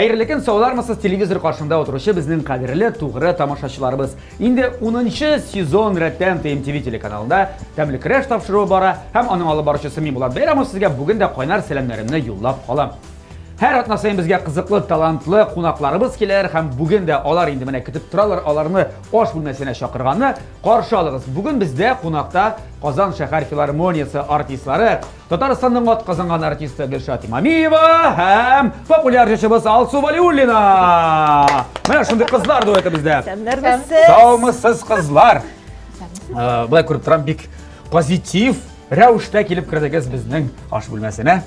Хәерле көн, саулармысыз телевизор каршында утыручы безнең кадерле, тугры тамашачыларыбыз. Инде 10 сезон рәттән ТМТВ телеканалында Тәмле көрәш тапшыруы бара һәм аның алып баручысы мин Булат Бәйрәмов сезгә бүген дә кайнар сәламнәремне юллап калам. Һәр атна саен безгә кызыклы, талантлы кунакларыбыз киләләр һәм бүген дә алар инде менә көтеп торалар, аларны аш бүлмәсенә чакырганны каршы алыгыз. Бүген бездә кунакта Казан шәһәр филармониясе артистлары, Татарстанның атказанган артисты Гөлшат Имамиева һәм популяр җырчыбыз Алсу Валиуллина. Менә шундый кызлар дуэты бездә. Сәмнәрмесез. Саумысыз кызлар. Э, Былай күреп торам, бик позитив рәвештә килеп кердегез безнең аш бүлмәсенә.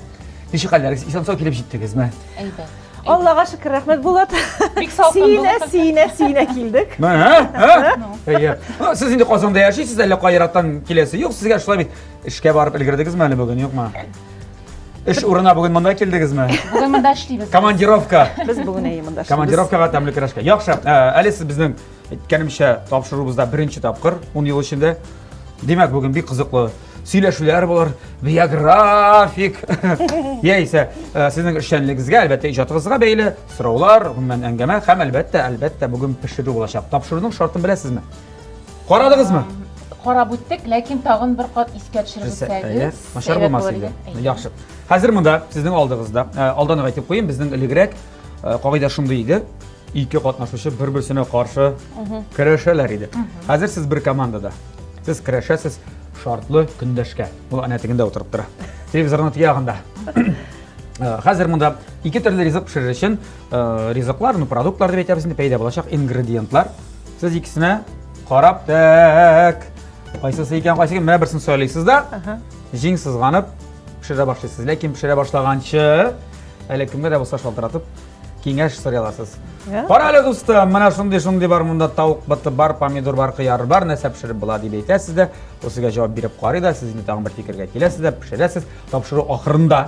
Ничек хәлләрегез? Исән-сау килеп җиттегезме? Әйбәт. Аллага шөкер, рәхмәт Булат. Бик салкын Сөенә, булды. сөенә, сөенә килдек. Ә? Ә? Әйе. Ну, Сез инде Казанда яшисез, әллә кай ерактан киләсе юк, сезгә шулай бит. Эшкә барып өлгердегезме әле бүген, юкмы? Эш урынына бүген монда килдегезме? Бүген монда эшлибез. Командировка. Без бүген әйе монда эшлибез. Командировкага тәмле көрәшкә. Яхшы, әле сез безнең әйткәнемчә тапшыруыбызда беренче тапкыр 10 ел эчендә. Димәк, бүген бик кызыклы сөйләшүләр булыр, биографик. Яисә э, сезнең эшчәнлегегезгә, әлбәттә, иҗатыгызга бәйле сораулар, гомумән әңгәмә һәм әлбәттә, әлбәттә, бүген пешерү булачак. Тапшыруның шартын беләсезме? Карадыгызмы? Карап үттек, ләкин тагын бер кат искә төшереп үтсәгез. Начар булмас иде. Яхшы. Хәзер монда сезнең алдыгызда, э, алдан ук әйтеп куйыйм, безнең элегрәк э, кагыйдә шундый иде. Ике катнашучы бер-берсенә каршы көрәшәләр иде. Хәзер сез бер командада. Сез көрәшәсез шартлы көндәшкә. Ул әнә тегендә утырып тора. Телевизорның теге ягында. Э, хәзер монда ике төрле ризык пешерер өчен э, ризыклар, ну продуктлар дип әйтәбез инде, пәйда булачак ингредиентлар. Сез икесенә карап тәк кайсысы икән, кайсы икән, менә берсен сайлыйсыз да, җиң сызганып пешерә башлыйсыз. Ләкин пешерә башлаганчы әле кемгә дә булса шалтыратып киңәш сорый аласыз. Кара әле, дустым, менә шундый-шундый бар монда тавык боты бар, помидор бар, кыяр бар, нәрсә пешереп була дип әйтәсез дә, ул сезгә җавап биреп карый да, сез инде тагын бер фикергә киләсез дә, пешерәсез. Тапшыру ахырында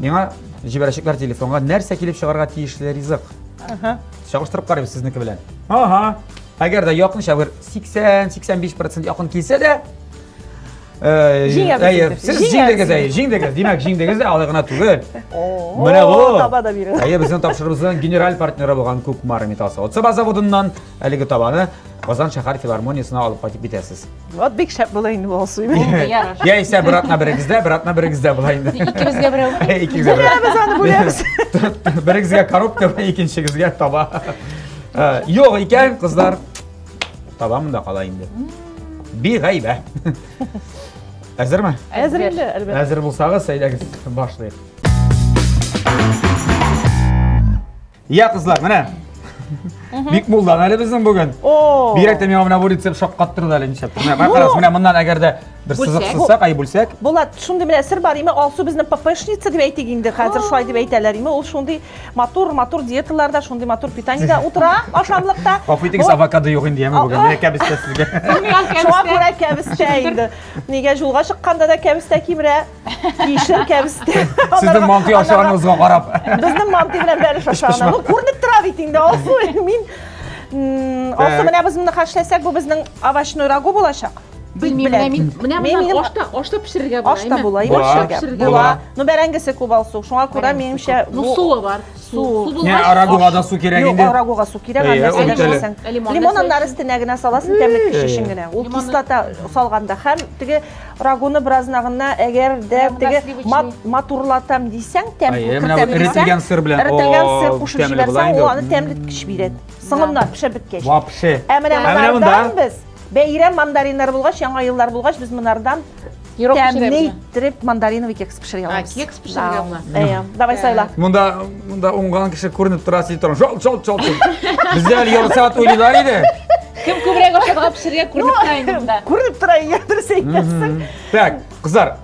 миңа җибәрәчәкләр телефонга нәрсә килеп чыгарга тиешле ризык. Чагыштырып карыйбыз сезнеке белән. Ага. Әгәр дә якынча бер 80-85% якын килсә дә, Җиңәбез Әйе, инде. сез Җиңәбез җиңдегез, инде. әйе, җиңдегез. Димәк, җиңдегез дә, алай гына түгел. Менә бу. Таба да бирә. Әйе, безнең тапшыруыбызның генераль партнеры булган Кукмара металл савыт-саба заводыннан әлеге табаны Казан шәһәр филармониясенә алып кайтып китәсез. Вот бик шәп була инде бу Алсу. Ярар. Яисә бер атна берегездә, бер атна берегездә була инде. Икебезгә берәү. Икегезгә берәү. Бүләбез аны, бүләбез. Берегезгә коробка, икенчегезгә таба. Юк икән, кызлар, таба монда кала инде. Бигайбә. Әзерме? Әзер инде, әлбәттә. Әзер булсагыз, әйдәгез, башлыйк. Я, кызлар, менә. Бик мулдан әле безнең бүген. О! Бигрәк тә миңа менә бу рецепт шаккаттырды әле нишләп. Менә карагыз, менә моннан әгәр дә бер сызык сызсак, ай бүлсәк. Булат, шундый менә сер бар, име Алсу безнең ППшница дип әйтик инде, хәзер шулай дип әйтәләр, име ул шундый Матур, матур диеталарда, шундый матур питаниедә утыра ашамлыкта. Гафу итегез, авокадо юк инде, яме бүген. Менә кәбестә сезгә. Шуңа күрә кәбестә инде. Нигә юлга чыкканда да кәбестә кимерә? Кишер кәбестә. Сезнең мантый ашаганыгызга карап. Безнең мантый белән бәлеш ашаган. Ну, күренеп тора бит инде, Алсу. Мин Алсу, менә без моны хәшләсәк, бу безнең овощной рагу булачак. Белмим, менә мин менә моннан ашта, ашта пешерергә була. Ашта була, була. Була. Ну бәрәңгесе күп алсу. Шуңа күрә минемчә Ну суы бар. Су. Су Не, булгач. рагуга да су кирәк инде. Юк, рагуга су кирәк, анда сәләшәсең. Лимон аннары өстенә генә саласың, тәмле өчен генә. Ул кислота салганда һәм теге рагуны беразына гына әгәр дә теге матурлатам дисәң, тәм кертәм дисәң, эретелгән сыр белән. Эретелгән сыр кушып җибәрсәң, ул аны тәмлеткеч бирә. Соңыннан пешеп беткәч. Вообще. Ә менә монардан без Бәйрәм мандариннар булгач, яңа еллар булгач, без монардан тәмле иттереп мандариновый кекс пешерә алабыз. А, кекс пешерергә була. Әйе, давай сайла. Монда монда уңган кеше күренеп тора, син торың. Шалт, шалт, шалт. Бездә әле ярты сәгать уйлыйлар иде. Кем күбрәк ашарга пешерергә күренеп тора инде монда. Күренеп тора, иә, дөрес әйтәсең. Так, кызлар,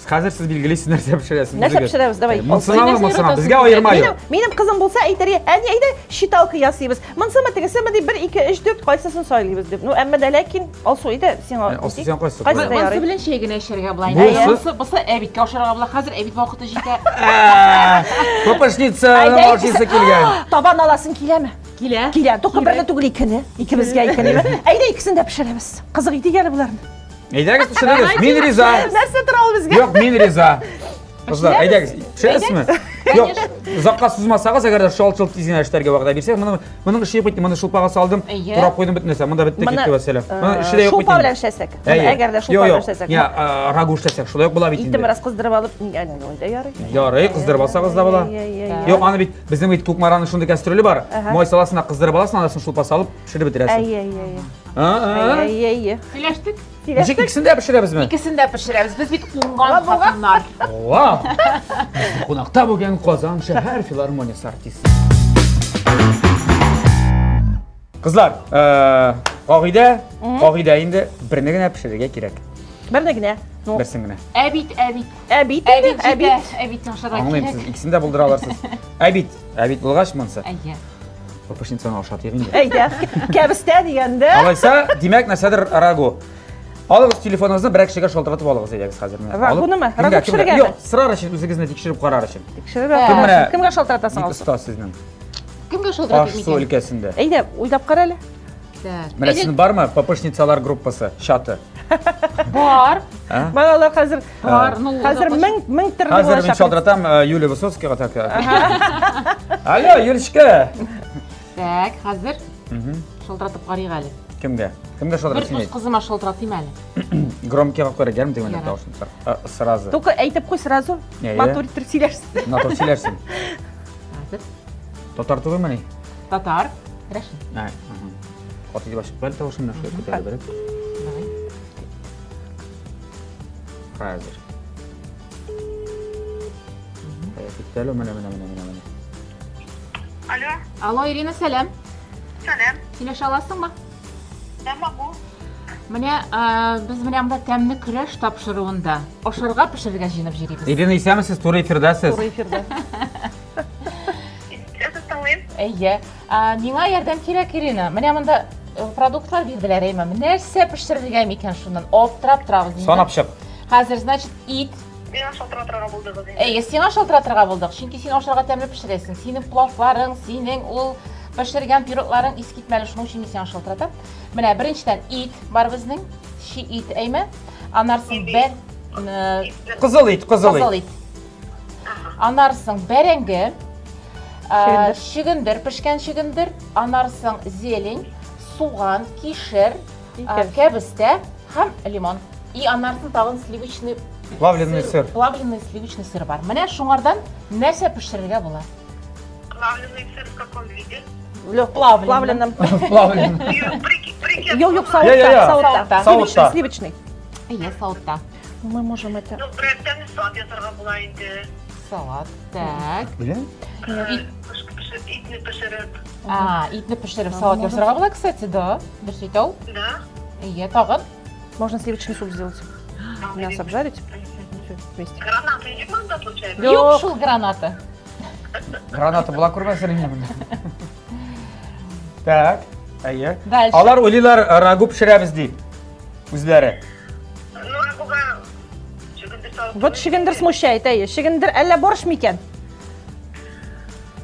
Хәзер сез билгелисез нәрсә пешерәсез. Нәрсә пешерәбез, давай. Монсынамы, монсына. Безгә аерма юк. Минем кызым булса әйтер, әни әйдә считалка ясыйбыз. Монсымы, тегесеме дип 1 2 3 4 кайсысын сайлыйбыз дип. Ну, әмма дә ләкин Алсу әйдә сиңа. Алсу син кайсы? Монсы белән чәй генә эчәргә була инде. Монсы булса әбиткә ашарга була. Хәзер әбит вакыты җитә. Папашница ашыйсы килгән. Табан аласың киләме? Килә. Килә. Только берне түгел икене. Икебезгә икене. Әйдә икесен дә пешерәбез. Кызык итик әле боларны. Әйдәгез пешерегез. Мин риза. Нәрсә тора ул безгә? Юк, мин риза. Кызлар, әйдәгез, пешерәсезме? Юк, озакка сузмасагыз, әгәр дә шалт-шолт тиз генә эшләргә вәгъдә бирсәк, моның моның эше юк бит, моны шулпага салдым, турап куйдым бөтен нәрсә, монда бетте китте вәссәлам. Моның эше дә юк бит. Шулпа белән эшләсәк. Әгәр дә шулпа белән эшләсәк. Я, рагу эшләсәк, шулай ук була бит инде. Итне бераз кыздырып алып, әле дә ярый. Ярый, кыздырып алсагыз да була. Юк, аны бит безнең бит Кукмараның шундый кастрюле бар. Май саласың да кыздырып аласың, аннан соң шулпа салып пешереп бетерәсең. Әйе, әйе, әйе. Әйе, әйе. Сөйләштек. Ничек икесен дә пешерәбезме? Икесен дә пешерәбез. Без бит уңган хатыннар. Вау! Безнең кунакта бүген Казан шәһәр филармониясе артисты. Кызлар, э, кагыйдә, кагыйдә инде берне генә пешерергә кирәк. Берне генә. Ну, Берсен генә. Әбит, әбит. Әбит, әбит, әбит. Әбит ашарга кирәк. Аңлыйм, сез икесен дә булдыра алырсыз. Әбит, әбит булгач монысы. Әйе. Пышницаны ашатыйк инде. Әйдә, кәбестә дигәндә. Алайса, димәк, нәрсәдер рагу. Алыгыз телефоныгызны, берәр кешегә шалтыратып алыгыз әйдәгез хәзер. Рагунымы? Рагу пешерергәме? Юк, сорар өчен, үзегезне тикшереп карар өчен. Тикшереп карар өчен. Кемгә шалтыратасың Алсу? Бик оста сезнең. Кемгә шалтыратып микән? Аш-су өлкәсендә. Әйдә, уйлап кара әле. Так. Менә сезнең бармы папышницалар группасы, чаты? Бар. Балалар хәзер бар. Ну, хәзер мең мең төрле Хәзер мин шалтыратам э, Юлия Высоцкийга так. Алло, Юлечка. Так, хәзер шалтыратып карыйк әле. Кемгә? Кемгә шалтыратсың? Бер дус кызыма шалтыратыйм әле. Громкийга куярга ярым дигән тавышын э, сразу. Только әйтеп куй сразу. Матур итеп сөйләрсең. Матур сөйләрсең. Хәзер. Татар түгелмени? Татар. Рәшин. Ә, Каты дип ачып куй тавышын шулай күтәреп. Давай. Хәзер. Китте әле, менә, менә, менә, менә, менә. Алло. Алло, Ирина, сәлам. Сәлам. Сөйләшә аласыңмы? Да, могу. Менә без менә монда тәмле көрәш тапшыруында ашарга пешерергә җыенып йөрибез. Ирина, исәнмесез, туры эфирда сез. Туры эфирда. Тыңлыйм. Әйе. Миңа ярдәм кирәк, Ирина. Менә монда э, продуктлар бирделәр, әйме. Нәрсә пешерергә микән шуннан? Аптырап торабыз. Санап чык. Хәзер, значит, ит. Миңа шалтыратырга булдыгыз инде. Әйе, сиңа шалтыратырга булдык. Чөнки син ашарга тәмле пешерәсең. Синең пловларың, синең ул пешергән пирогларың искитмәле. Шуның өчен мин сиңа шалтыратам. Менә беренчедән ит бар безнең. Чи ит, әйме. Аннан соң бер э, Кызыл ит, кызыл ит. Кызыл ит. Аннан соң бәрәңге, чөгендер, пешкән чөгендер, аннан соң зелень, суган, кишер, кәбестә һәм лимон. И аннан соң тагын сливочный плавленый сыр. Плавленый сливочный сыр бар. Менә шуңардан нәрсә пешерергә була? Плавленый сыр в каком виде? Плавленным. Плавленным. Юк, юк, савытта, савытта. Сливочный. Әйе, савытта. Мы можем это... Ну, берәр салат ясарга була инде. Салат, так. Беләм. Итне пешереп. А, итне пешереп салат ясарга була, кстати, да. Дөрес әйтә ул. Да. Әйе, тагын. Можно сливочный суп сделать. Мясо обжарить. Вместе. Граната юк монда случайно? Юк шул граната. Граната була күрмәсен инде монда. Так, әйе. Дальше. Алар уйлыйлар, рагу пешерәбез дип. Үзләре. Ну, рагуга чөгендер салып. Вот чөгендер смущает, әйе. Чөгендер әллә борщ микән?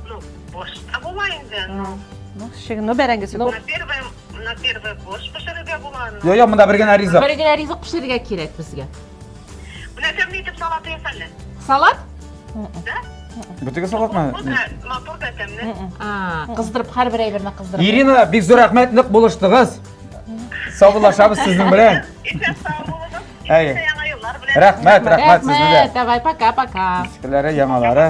Ну, борщ та була инде. Ну, ну, чөгендер, ну, бәрәңгесе күп. На первое, на первое борщ пешерергә була. Йо, йо, монда бер генә ризык. Бер генә ризык пешерергә кирәк безгә. Менә тәмле итеп салат яса әле. Салат? Да? Бөтеге салатмы? Матур да тәмле. А, кыздырып, һәрбер әйберне кыздырып. Ирина, бик зур рәхмәт, нык булыштыгыз. Саубуллашабыз сезнең белән. Исән сау булыгыз. Әйе. Яңа еллар белән. Рәхмәт, рәхмәт сезне дә. Давай, пока, пока. Искеләре, яңалары.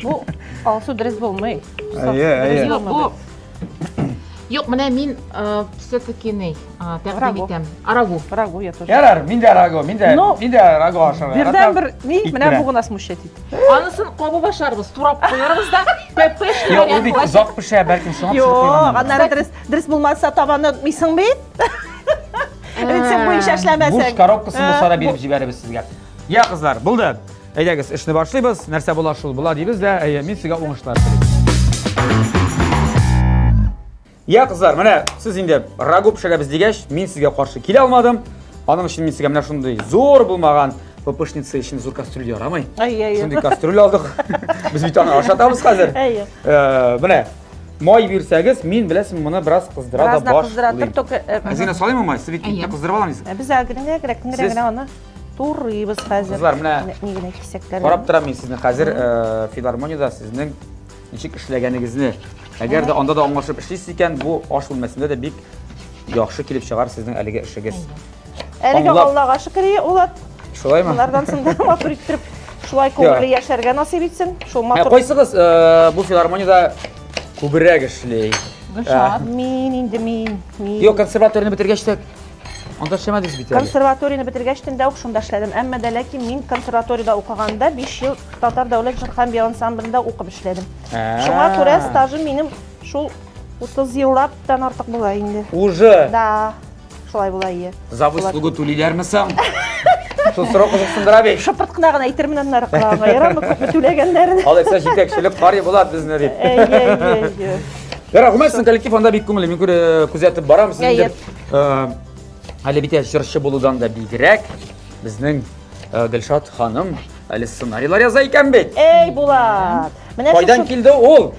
Бу Алсу дөрес булмый. Әйе, әйе. Юк, бу Юк, менә мин э, все-таки ни, э, тәкъдим итәм. Рагу. Рагу я тоже. Ярар, мин дә рагу, мин дә, мин дә рагу ашарга. Бердән бер ни, менә бу гына смущать итте. Анысын кабып ашарбыз, турап куярбыз да, пепешный Юк, ул бит озак пешә, бәлкем шуңа пешереп куйганнар. Юк, аннары дөрес, дөрес булмаса табаны отмыйсың бит. Рецепт буенча эшләмәсәң. Буш коробкасын булса да биреп җибәрәбез сезгә. Я, кызлар, булды. Әйдәгез, эшне башлыйбыз. Нәрсә була шул була дибез дә, әйе, мин сезгә уңышлар телим. Я, кызлар, менә сез инде рагу пешерәбез дигәч, мин сезгә каршы килә алмадым. Аның өчен мин сезгә менә шундый зур булмаган пышница өчен зур кастрюль ярамый. Әйе, әйе. Шундый кастрюль алдык. Без бит аны ашатабыз хәзер. Әйе. Э, менә май бирсәгез, мин беләсең, моны бераз кыздыра да башлыйм. Кыздыра тор, только э, Әз генә салыйммы май? Сез бит итне кыздырып аламыз. Без әкренрәк, әкренрәк генә аны. Турыйбыз хәзер. Кызлар, менә ни генә кисәкләр. Карап торам мин сезне хәзер э, филармониядә сезнең ничек эшләгәнегезне. Әгәр дә анда да аңлашып эшлисез икән, бу аш бүлмәсендә дә бик яхшы килеп чыгар сезнең әлеге эшегез. Әлегә Аллага шөкер, Улат. Шулаймы? Монардан соң да матур иттереп шулай күңелле яшәргә насыйп итсен. Шул матур. Кайсыгыз э, бу филармониядә күбрәк эшли? Гөлшат. Мин инде мин. Мин. Юк, консерваторияне бетергәч тә анда эшләмәдегез бит әле. Консерваторияне бетергәч тә үк шунда эшләдем. Әмма дә ләкин мин консерваториядә укыганда 5 ел Татар дәүләт җыр һәм бию ансамблендә укып эшләдем. Шуңа күрә стажым минем шул 30 еллаптан артык була инде. Уже? Да. Шулай була ие. За выслугу түлиләрме соң? Шул сорау кызыксындыра бит. Шыпырт кына гына әйтермен аннары колагыңа. Ярамы күпме түләгәннәрен. Алайса җитәкчелек карый була безне дип. Әйе, әйе, әйе. Ярар, гомумән сезнең коллектив анда бик күңелле. Мин күрә күзәтеп барам. Сез инде әле бит җырчы булудан да бигрәк безнең Гөлшат ханым әле сценарийлар яза икән бит. Эй, Булат. Менә Кайдан килде ул?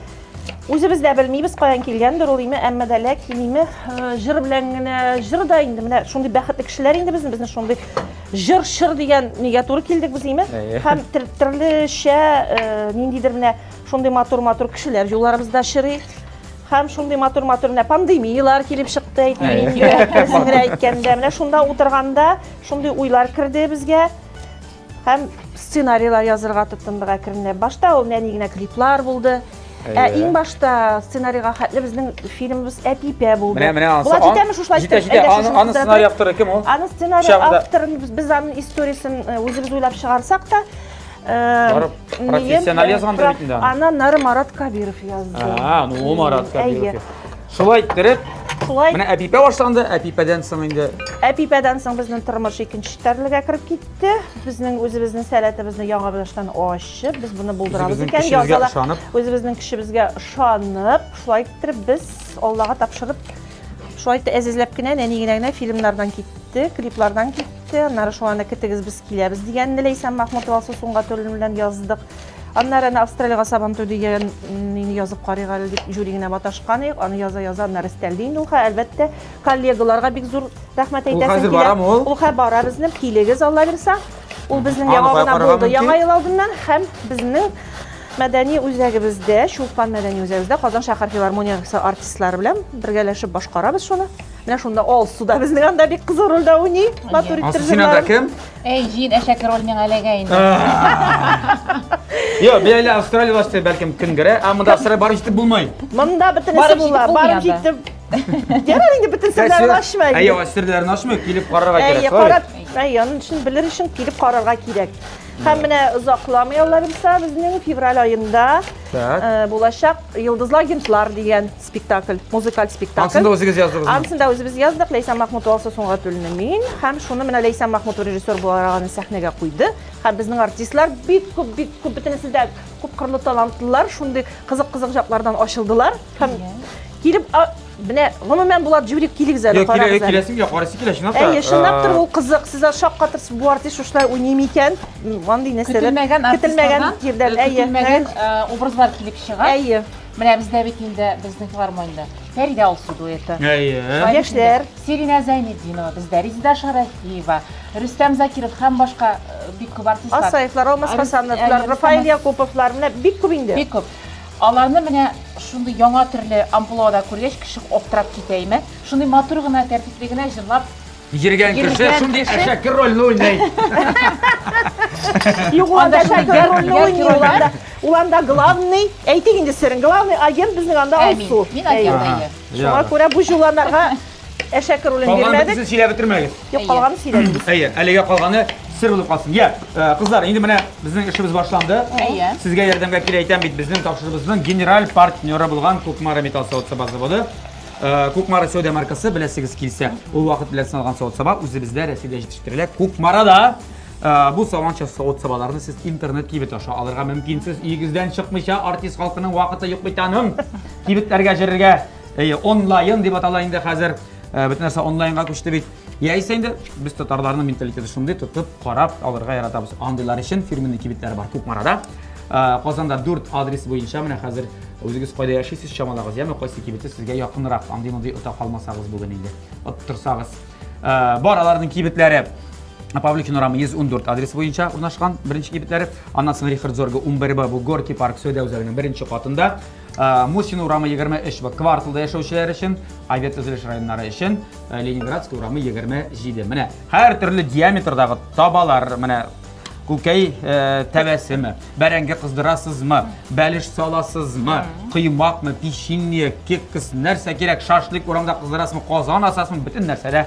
Үзебез дә белмибез, каян килгәндер ул име, әмма дә ләкин име, э, җыр белән генә җыр да инде менә шундый бәхетле кешеләр инде безне, безне шундый җыр шыр дигән нигә туры килдек без име? Һәм төрлечә э, ниндидер менә шундый матур-матур кешеләр юлларыбызда чырый. Һәм шундый матур-матур менә пандемияләр килеп чыкты, әйтмим, әйткәндә, менә шунда утырганда шундый уйлар керде безгә. Һәм сценарийлар язырга тотындык әкренләп. Башта ул нәни генә клиплар булды. Ә иң башта сценарийга хәтле безнең фильмыбыз Әпипә булды. Менә, менә анысы. Була җитәме шушылай Җитә, җитә. Аны, аны сценарий авторы кем ул? Аны сценарий авторын без аның историясен э, үзебез уйлап чыгарсак та, э, Барып профессиональ язгандыр бит инде аны. Аны аннары Марат Кабиров язды. А, ну Марат Кабиров. Шулай иттереп, Шулай. Менә Әпипә башланды, Әпипәдән соң инде. Әпипәдән соң безнең тормыш икенче тәрлегә кереп китте. Безнең үзебезнең сәләтебезне яңа баштан ачып, без моны булдырабыз Үзебезнең икән. көчебезгә Язала. ышанып. Үзебезнең көчебезгә ышанып, шулай иттереп без Аллага тапшырып, шулай итеп әзезләп кенә, нәни генә генә фильмнардан китте, клиплардан китте. Аннары шул аны көтегез, без киләбез дигәнне Ләйсән Махмутова, Алсу Сөнгатуллина белән яздык. Аннары әнә Австралиягә Сабантуй дигән нине язып карыйк әле дип жюри генә маташкан идек. Аны яза-яза аннары өстәлде инде ул. Әлбәттә, коллегаларга бик зур рәхмәт Ул әйтәсем хәзер килә. барамы ул? Ул хәзер бара безнең. Килегез, Алла бирса. Ул безнең Аны яңа кая гына карарга булды. мөмкин? Яңа ел алдыннан һәм безнең мәдәни үзәгебездә, Чулпан мәдәни үзәгебездә Казан шәһәр филармониясе артистлары белән бергәләшеп башкарабыз шуны. Менә шунда Алсу да безнең анда бик кызыл рольдә уйный. Матур Алсу, иттереп син анда җырларын. кем? Әй, җыен әшәке роль миңа эләгә инде. Йо, мин әле Австралиядә эшләй, бәлкем көн керә, ә монда Австралия барып җитеп булмый. Монда бөтенесе Барып була, җитеп барып булмый анда. җитеп. Ярар инде бөтен серләрен ачма инде. Әйе, серләрен ачмый, килеп карарга Әйе, кирәк. карап, әйе, аның өчен белер өчен килеп карарга кирәк. Һәм менә озакламый Алла бирсә, безнең февраль аенда Так. э, булачак Йолдызлы агентлар дигән спектакль, музыкаль спектакль. Анысын да үзегез яздыгызмы? Анысын да үзебез яздык. Ләйсән Махмутова Алсу Сөнгатуллина мин. Һәм шуны менә Ләйсән Махмутова режиссер буларак аны сәхнәгә куйды. Һәм безнең артистлар бик күп, бик күп, бөтенесе дә күп кырлы талантлылар, шундый кызык-кызык жаклардан ачылдылар. Һәм килеп, менә гомумән Булат Җүрик килегез әле, Юк, килә, карагыз әле. киләсем килә, карыйсы килә, чынлап та. Әйе, чынлап торып ул кызык. Сез шаккатырсыз, бу артист шушылай уйный микән? Андый нәрсәләр. Көтелмәгән Көтелмәгән артистлардан, җирдән, әйе. көтелмәгән образлар килеп чыга. Әйе. Менә бездә бит инде безнең филармониядә Фәридә Алсу дуэты. Әйе. Яшьләр. Сиринә Зәйнетдинова, бездә Резеда Шарафиева, Рөстәм Закиров һәм башка бик күп артистлар. Асаевлар, Алмаз Хасановлар, Рафаэль Якуповлар, менә бик күп инде. Бик күп. Аларны менә шундый яңа төрле амплуада күргәч, кеше аптырап китә име? Шундый матур гына, тәртипле генә җырлап Йөргән кеше шундый әшәке рольне уйный. Юк, ул анда әшәке рольне уйный, ул анда, ул анда главный, әйтик инде серен, главный агент безнең анда Алсу. Мин агент, әйе. Шуңа күрә бу җуланарга әшәке ролен Калганын бирмәдек. бөтенесен сөйләп бетермәгез. Юк, калганын сөйләдек. Әйе, әлегә калганы сер булып калсын. Я, э, кызлар, инде менә безнең эшебез башланды. Әйе. Сезгә ярдәмгә килә әйтәм бит, безнең тапшыруыбызның генераль партнеры булган Кукмара металл савыт-саба заводы. Э, Кукмара сәүдә маркасы беләсегез килсә, ул вакыт белән сыналган савыт-саба үзебездә Россиядә җитештерелә. Кукмарада э, бу заманча савыт-сабаларны сез интернет кибет аша алырга мөмкинсез. Өегездән чыкмыйча артист халкының вакыты юк бит аның. Кибетләргә җөрергә. Әйе, онлайн дип атала инде хәзер. Э, бөтен нәрсә онлайнга күчте бит. Яисә инде без татарларның менталитеты шундый, тотып, карап алырга яратабыз. Андыйлар өчен фирменный кибетләр бар Кукмарада. Казанда 4 адрес буенча менә хәзер Үзегез кайда яшисез, чамалагыз, яме кайсы кибете сезгә якынрак, андый-мондый ота калмасагыз бүген инде. Оттырсагыз. Э, бар аларның кибетләре. Павлихин урамы 114 адресы буенча урнашкан беренче кибетләре. Аннан соң Рихард Зорга 11Б бу Горки парк сәүдә үзәгенең беренче катында. Мусин урамы 23Б кварталда яшәүчеләр өчен, авиатөзелеш районнары өчен Ленинградский урамы 27. Менә һәр төрле диаметрдагы табалар, менә күкәй тәбәсеме, бәрәңге кыздырасызмы, бәлеш саласызмы, коймакмы, печенье, кекс, нәрсә кирәк, шашлык урамда кыздырасызмы, казан асасызмы, бөтен нәрсә дә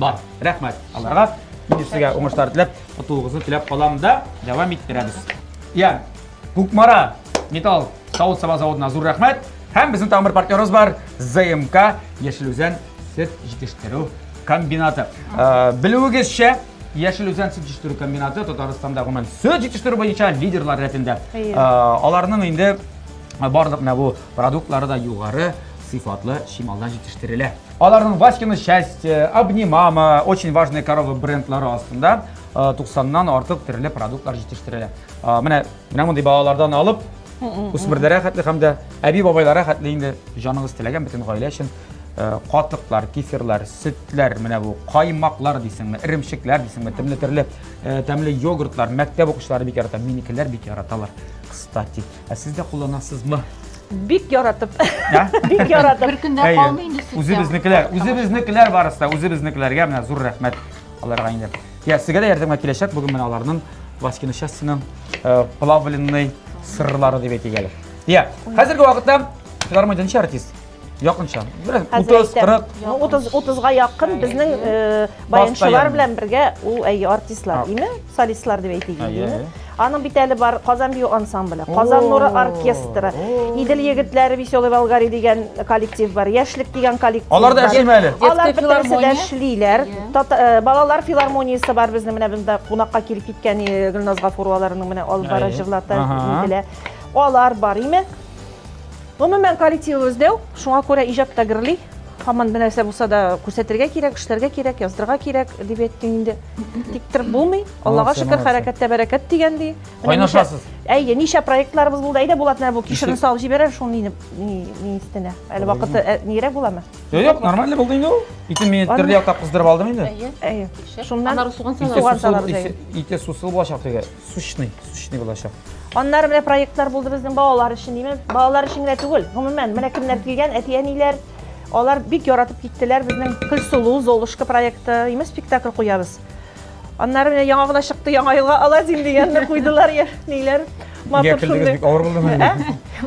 бар. Рәхмәт аларга. Мин сезгә уңышлар теләп, отуыгызны теләп калам да, дәвам иттерәбез. Я, Кукмара металл савыт-саба заводына зур рәхмәт. Һәм безнең тагын бер партнерыбыз бар, ЗМК Яшел Үзән сөт җитештерү комбинаты. Э, белүегезчә, Яшел Үзән сөт җитештерү комбинаты Татарстанда гомумән сөт җитештерү буенча лидерлар рәтендә. Э, аларның инде барлык менә бу продуктлары да югары сыйфатлы чималдан җитештерелә. Аларның Васькина счастье, Обнимама, очень важные коровы брендлары астында 90-нан э, артык төрле продуктлар җитештерелә. Э, менә менә мондый балалардан алып, үсмерләргә хәтле һәм дә әби-бабайларга хәтле инде җаныгыз теләгән бөтен гаилә өчен э, катыклар, кефирлар, сөтләр, менә бу каймаклар дисеңме, эремчекләр дисеңме, төрле төрле тәмле йогуртлар, мәктәп укучылары бик ярата, минекеләр бик яраталар. Кстати, ә сез дә кулланасызмы? Бик яратып. Бик яратып. Бер көндә калмый инде сөт. Үзебезнекеләр, үзебезнекеләр барысы да, үзебезнекеләргә менә зур рәхмәт аларга инде. Я, сезгә дә ярдәмгә киләчәк бүген менә аларның Васькина счастьеның э, плавленный сырлары дип әйтик әле. Я, хәзерге вакытта филармониядә ничә артист? Якынча. Бераз 30, 40. Ну, 30 30-га якын безнең э, баянчылар белән бергә ул әйе артистлар, име? Солистлар дип әйтик инде. Аның бит әле бар Казан бию ансамбле, Казан нуры оркестры, Идел егетләре Веселый Болгари дигән коллектив бар, Яшьлек дигән коллектив. Алар да эшлиме әле? Алар бөтенесе дә эшлиләр. Э, балалар филармониясе бар безнең менә монда кунакка килеп киткән э, Гөлназ Гафуроваларның менә алып бара җырлата, нителә. Алар бар име? Гомумән, коллективыбыз дәү, шуңа күрә иҗат та гөрли. Һаман бер нәрсә булса да күрсәтергә кирәк, эшләргә кирәк, яздырырга кирәк, дип әйттең инде. Тик торып булмый. Аллага шөкер, хәрәкәттә бәрәкәт дигән ди. Кайнашасыз. Әйе, ничә проектларыбыз булды. Әйдә, Булат, менә бу кишерне салып җибәрер, шул ни ни өстенә. Әле вакыты э, нирәк буламы? Юк, юк, нормально булды инде ул. Итен мин төрле яктап кыздырып алдым инде. Әйе. Әйе. Шуннан Аннары суган салабыз. Суган салабыз. Ите сусыл булачак теге. Сущный, сущный булачак. Аннары менә проектлар булды безнең балалар өчен, димем. Балалар өчен генә түгел, гомумән, менә кемнәр килгән, әти-әниләр, алар бик яратып киттеләр безнең Көлсылу, Золушка проекты, име спектакль куябыз. Аннары менә яңа гына чыкты, яңа елга Аладдин дигәнне куйдылар, ниләр. Матур шундый. Бик авыр булдымы? Ә?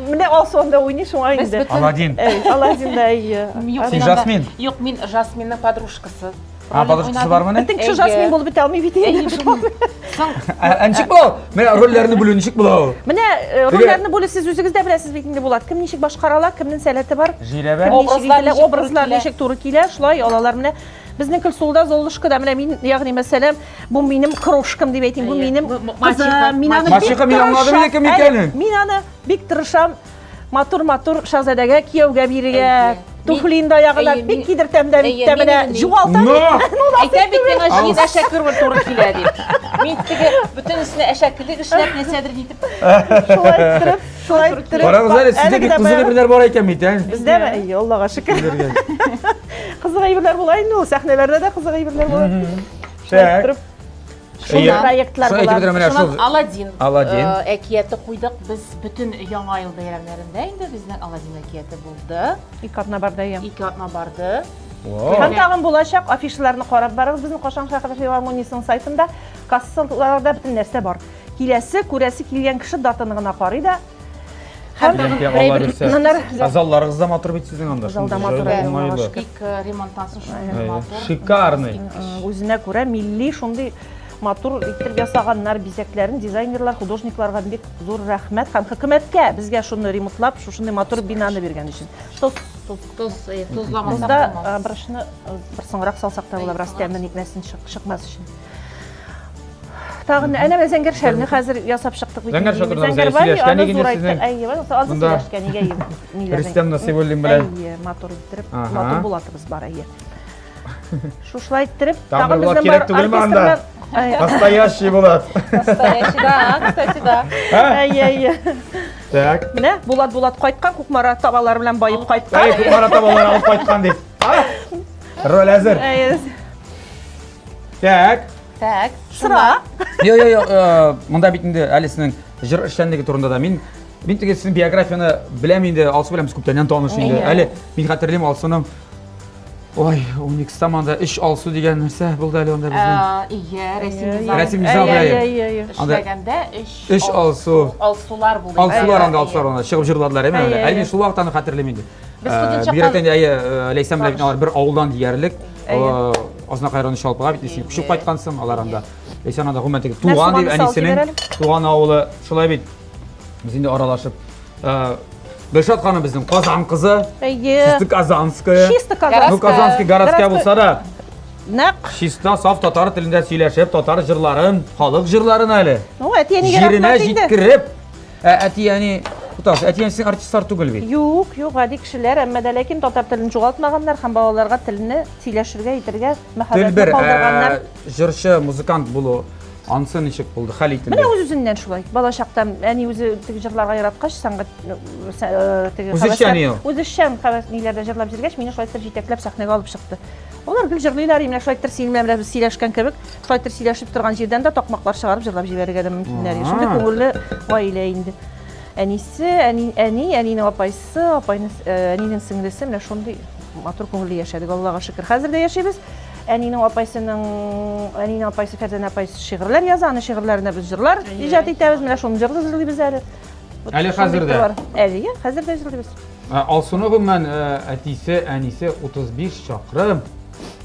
Менә Алсу анда уйный шуңа инде. Аладдин. Аладдин да, әйе. Син Жасмин? Юк, мин Жасминның подружкасы. А, подружкасы бармы не? Бөтен кеше Жасмин булып бетә алмый бит инде. Соң. Ә ничек була ул? Менә рольләрне бүлү ничек була ул? Менә э, рольләрне бүлү сез үзегез дә беләсез бит инде Булат. Кем ничек башкара ала, кемнең сәләте бар? Жирәбә. Образлар, образлар ничек туры килә, шулай алалар менә. Безнең Көлсулда, Золушкада менә мин, ягъни мәсәлән, бу минем крошкам дип әйтим, бу минем кызым, мин аны бик тырышам. Кем икәнен. Мин аны бик тырышам. Матур-матур шахзадәгә кияүгә бирергә, туфлин да аягына бик кидертәм дә бит тә менә югалтам. Әйтә бит миңа җыен әшәке роль туры килә дип. Мин теге бөтенесенә әшәкелек эшләп, нәрсәдер нитеп. Шулай иттереп, шулай иттереп. Карагыз әле, сездә бик кызык әйберләр бар икән бит, ә? Бездәме? Әйе, Аллага шөкер. Кызык әйберләр була инде ул, сәхнәләрдә дә кызык әйберләр була. Шулай иттереп. Шундый проектлар була. Шуннан Аладдин. Аладдин. Э, әкияте куйдык без бөтен Яңа ел бәйрәмнәрендә инде безнең Аладдин әкияте булды. Ике атна барды, әйе. Ике атна барды. Һәм тагын булачак афишаларны карап барыгыз безнең Кашан шәһәре филармониясенең сайтында кассаларда бөтен нәрсә бар. Киләсе, күрәсе килгән кеше датаны гына карый да. Һәм Ә залларыгыз да матур бит сезнең анда. Залда матур, уңайлы. Бик э, ремонттан соң шундый матур. Шикарный. Үзенә күрә милли шундый матур итеп ясаганнар бизәкләрен дизайнерлар, художникларга бик зур рәхмәт һәм хөкүмәткә безгә шуны ремонтлап, шушындый матур бинаны биргән өчен. Тоз, тоз, тоз, э, тозламасак Тозда э, берашны бер соңрак салсак та була, бераз тәмен итмәсен чыкмас өчен. Тагын әнә менә зәңгәр шәлне хәзер ясап чыктык бит. Зәңгәр шәл турында Зәңгәр бар, сөйләшкән аны идек зурайттык. сезнең. Әйе, бар, азы Монда сөйләшкән, нигә ниләрнең. Рөстәм Насыйбуллин белән. Әйе, матур иттереп, Ага. матур булатыбыз бар, әйе. Шушылай иттереп, Тагын тагын бер Булат безнең кирәк бар түгелме анда? оркестрлар. Әйе, Настоящий Булат. Настоящий, да, кстати, да. әйе, әйе. Так. Менә Булат Булат кайткан, Кукмара табалары белән баеп кайткан. Әй, Кукмара табалары алып кайткан дип. А? Роль әзер. Әйе. Так. Так. Сыра. Йо, йо, йо, э, монда бит инде әле сезнең җыр эшчәнлеге турында да мин мин теге сезнең биографияне беләм инде, Алсу белән без күптәннән таныш инде. Әле мин хәтерлим Алсуның Ой, Уникс заманда өч Алсу дигән нәрсә булды әле анда безнең. Ие, Рәсим Низамов. Рәсим Низамов, әйе. Эшләгәндә өч Өч Алсу. Алсулар булды. Алсулар анда, Алсулар анда чыгып җырладылар, әйме? Әле мин шул вакыттан хәтерлим инде. Без студент чактан. Бигрәк тә әйе, Ләйсән белән алар бер авылдан диярлек. Азнакай районы Чалпыга бит син күчеп кайткансың, алар анда. Ләйсән анда гомумән теге туган дип әнисенең туган авылы. Шулай бит. Без инде аралашып Гөлшат ханым безнең Казан кызы. Әйе. Чисто казанская. Чисто казанская. Ну, казанский городская булса да. Нәкъ. Чиста саф татар телендә сөйләшеп, татар җырларын, халык җырларын әле. Ну, әти-әнигә рәхмәт инде. Җиренә җиткереп. Ә әти-әни, туташ, әти-әни синең артистлар түгел бит. Юк, юк, гади кешеләр, әмма дә ләкин татар телен югалтмаганнар һәм балаларга телне сөйләшергә, әйтергә мәхәббәтне калдырганнар. Җырчы, музыкант булу Ансы ничек булды, хәл ителде? Менә үз-үзеннән шулай. Бала чакта әни үзе теге җырларга яраткач, сәнгать э, теге Үзешчән ел. Үзешчән хәвәс ниләрдә җырлап җиргәч, мине шулай итеп җитәкләп сәхнәгә алып чыкты. Алар гел җырлыйлар, менә шулай итеп синең белән без сөйләшкән кебек, шулай итеп сөйләшеп торган җирдән дә такмаклар чыгарып җырлап җибәрергә дә мөмкиннәр. Шундый күңелле гаилә инде. Әнисе, әни, әни, әнинең апайсы, апайның, э, әнинең сеңлесе, менә шундый матур күңелле яшәдек, Аллага шөкер. Хәзер дә яшибез. Әнинең апайсының, әнинең апайсы Фәрзәнә апай шигырьләр яза, аның шигырьләренә без җырлар иҗат итәбез. Менә шуны җырлы җырлыйбыз әле. Әле хәзер дә. Әле, я, хәзер дә җырлыйбыз. Алсуны гомумән әтисе, әнисе 35 чакрым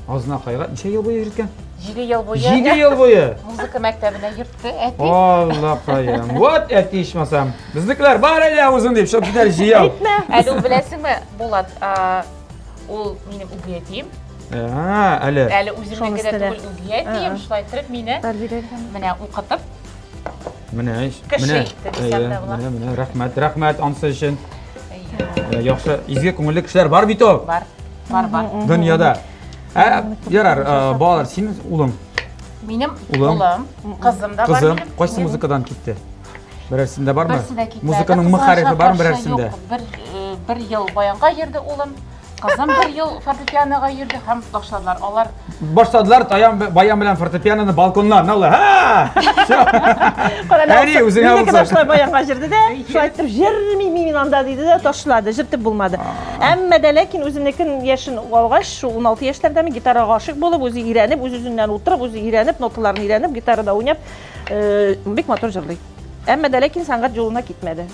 Азнакайга ничә ел буе йөрткән? 7 ел буе. 7 ел буе. Музыка мәктәбенә йөртте әти. Аллакаем. Вот әти ичмасам. Безнекеләр бар әйдә үзең дип чыгып китәр җыяу. Әйтмә. Әле ул беләсеңме, Булат, ул минем үги әтием. Әле. Әле үземнеке дә түгел, үги әтием шулай иттереп мине менә укытып Менә ич. Кеше итте дисәм дә була. Менә, менә, рәхмәт, рәхмәт ансы өчен. Яхшы, изге күңелле кешеләр бар бит ул. Бар. Бар, бар. Дөньяда. Ә, ярар, балалар, син улың. Минем улым, кызым да бар. Кызым, кайсы музыкадан китте? Берәрсендә бармы? Берсендә китмәде. Музыканың м хәрефе бармы берәрсендә? Бер, бер ел баянга йөрде улым. Кызым бер ел фортепианога йөрде һәм башладылар. Алар башладылар таян баян белән фортепианоны балконнан. Алла, ха! Әни, үзеңә булсын. Минеке шулай баянга җырды да, шулай итеп җырмыйм мин анда диде дә ташлады, җыртып булмады. Әмма дә ләкин үзенекен яшен алгач, шул 16 яшьләрдәме гитарага гашыйк булып, үзе өйрәнеп, үз-үзеннән утырып, үзе өйрәнеп, ноталарны өйрәнеп, гитарада уйнап, бик матур җырлый. Әмма дә ләкин сәнгать юлына китмәде.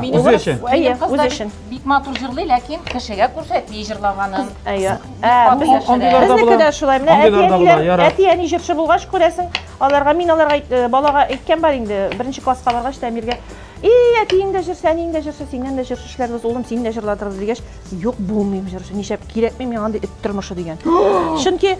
Үзе өчен. Әйе, үзе өчен. Бик матур җырлый, ләкин кешегә күрсәтми җырлаганын. Әйе. Безнеке дә шулай. Менә әти-әниләр, әти-әни җырчы булгач, күрәсең, аларга мин аларга э, балага әйткән бар инде, беренче класска баргач та Әмиргә, "И, әтиең дә җырчы, әниең дә җырчы, синнән дә җырчы эшләрбез, улым, сине дә җырлатырбыз" дигәч, "Юк, булмыйм җырчы, нишләп кирәкми миңа андый эт тормышы" дигән. Чөнки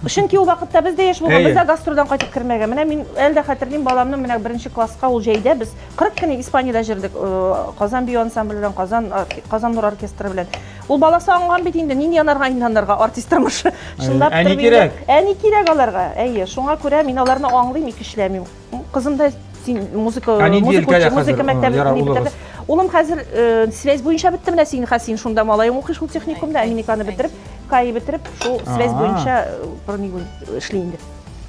Чөнки ул вакытта без дә яшь булган, без дә гастрольдән кайтып кермәгән. Менә мин әле дә хәтерлим, баламны менә беренче класска ул җәйдә без 40 көн Испаниядә җырдык, э, Казан бию ансамбле белән, Казан Казан нур оркестры белән. Ул баласы аңган бит инде, нинди янарга инде анарга артист тормышы. Чынлап Әни кирәк. Әни кирәк аларга. Әйе, шуңа күрә мин аларны аңлыйм, икечләмим. Кызым да син музыка музыка музыка мәктәбе бетерде. Улым хәзер э, связь буенча бетте менә син хәзер син шунда малаең укый шул техникумда, ә минеке аны бетереп, КАИ бетереп, шул связь буенча э, эшли инде.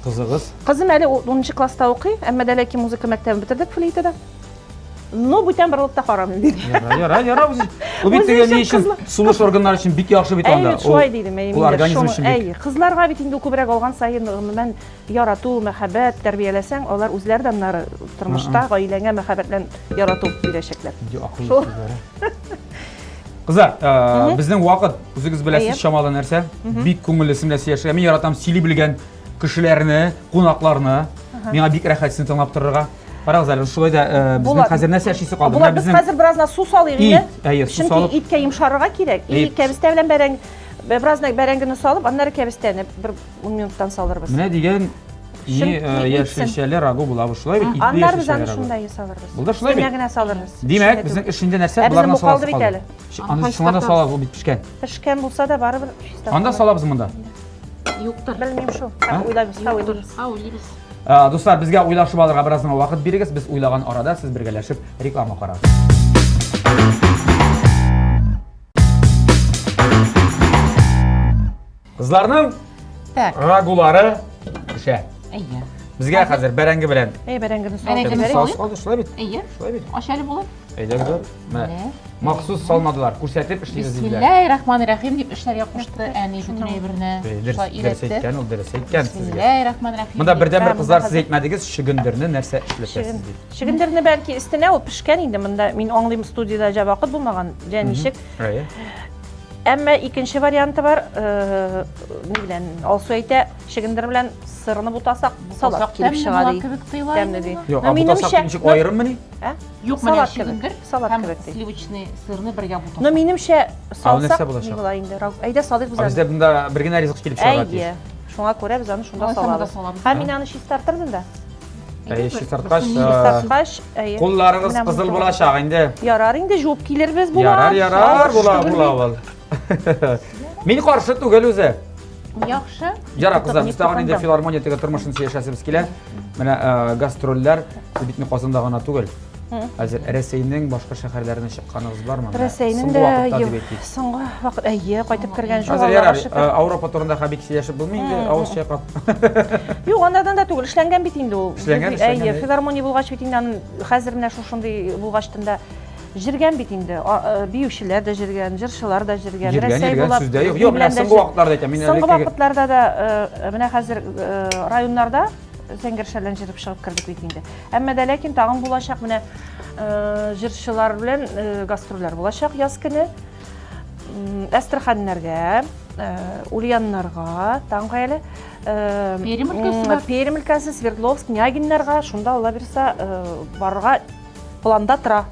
Кызыгыз? Кызым әле 10 класста укый, әмма дә ләкин музыка мәктәбен бетердек флейтада. Ну, бүтән борылып та карамыйм диде. Яра, яра, яра. Ул бит теге ни өчен сулыш органнары өчен бик яхшы бит анда. Әйе, шулай дидем. Ул организм өчен бик. Әйе, кызларга бит инде күбрәк алган саен гомумән ярату, мәхәббәт тәрбияләсәң, алар үзләре дә аннары тормышта гаиләңә мәхәббәт белән ярату бирәчәкләр. Шул. Кызлар, э, безнең вакыт, үзегез беләсез, чамалы нәрсә. Бик күңелле сезнең белән сөйләшергә. Мин яратам сөйли белгән кешеләрне, кунакларны. Миңа бик рәхәт сезне тыңлап торырга. Карагыз әле, шулай да э, безнең хәзер нәрсә эшлисе калды? Менә без хәзер беразна су салыйк инде. Әйе, су салып. Чөнки иткә йомшарырга кирәк. И кәбестә белән бәрәңге беразна бәрәңгене салып, аннары кәбестәне бер 10 минуттан салырбыз. Менә дигән ни э, яшелчәле рагу була бу шулай бит? Аннары без аны шунда салырбыз. Булды шулай бит? Өстенә генә салырбыз. Димәк, безнең эш инде нәрсә? Ә безнең бу калды бит әле. Аны шуңа да салабыз, ул бит пешкән. Пешкән булса да барыбер чиста. Анда салабыз монда. Юктыр. Белмим шул. Уйлайбыз, уйлыйбыз. Уйлыйбыз. Э, дуслар, безгә уйлашып алырга бераз гына вакыт бирегез. Без уйлаган арада сез бергәләшеп реклама карагыз. Кызларның Так. рагулары пешә. Әйе. Безгә хәзер бәрәңге белән. Әй, бәрәңгене салып Бәрәңгене җибәрик. салыйк. Салды, шулай бит? Әйе. Шулай бит. Ач әле булып. Әйдәгез, менә. Менә. Махсус салмадылар, күрсәтеп эшлибез диделәр. Бисмиллаһи-рахмани-рахим дип эшләргә кушты әни бөтен әйберне. Дөрес, Шулай дөрес өйрәтте. әйткән ул, дөрес әйткән сезгә. Бисмиллаһи-рахмани-рахим. Монда дип. бердән-бер Ә, кызлар монда сез әйтмәдегез, чөгендерне нәрсә эшләтәсез дип. Чөгендерне бәлки өстенә ул пешкән инде монда. Мин аңлыйм, студиядә җә вакыт булмаган, җә ничек. Әйе. Әмма икенче варианты бар, ни белән Алсу әйтә, чөгендер белән сырны бутасак, салат килеп чыга ди. Тәмле ди. Юк, а бутасак ничек аерыммыни? Ә? Юк, менә Салат кебек, чөгендер салат һәм кебек ди. сливочный сырны бергә бутасак. Но минемчә Ә ул нәрсә салсак, булачак? ни була инде? Әйдә салыйк без А аны. бездә монда бер генә ризык килеп чыгарга тиеш. Әйе. Шуңа күрә без аны шунда Алайса монда салабыз. салабыз. Һәм мин аны чистартырмын да. Әйе, чистарткач, Чистарткач, әйе. кулларыгыз Менә кызыл монысы булачак инде. Ярар инде, жуып килербез була. Ярар, ярар, була, була ул. Мин каршы түгел үзе. Яхшы. Ярар, кызлар, без тагын инде Тотындым. филармония теге тормышын сөйләшәсебез килә. Менә э, гастрольләр сез бит Казанда гына түгел. Хәзер Рәсәйнең башка шәһәрләренә чыкканыгыз бармы? Менә Рәсәйнең соңгы дә вакытта юк, дип әйтик. соңгы вакыт, әйе, кайтып кергән юк, Хәзер Аллага ярар, шөкер. э, Ауропа турында һәм бик сөйләшеп булмый инде, авыз чайкап. Юк, анардан да түгел, эшләнгән бит инде ул. Эшләнгән, Без- эшләнгән, Әйе, әйе. филармония булгач бит инде аның хәзер менә шушындый булгачтын да җиргән бит инде. Биючеләр дә җиргән, җырчылар да җиргән. Җиргән, Рәсәй җиргән, булап, сүз дә юк. Юк, менә белән дә соңгы вакытларда әйтәм, мин Соңгы элеккеге- вакытларда да менә хәзер районнарда зәңгәр шәлдән җырып чыгып кердек бит инде. Әмма дә ләкин тагын булачак менә җырчылар белән гастрольләр булачак яз көне. Әстерханнарга, Ульяннарга, тагын кая әле? Пермь өлкәсе бар. Пермь өлкәсе, Свердловск, Нягиннарга, шунда Алла бирсә, барырга планда тора.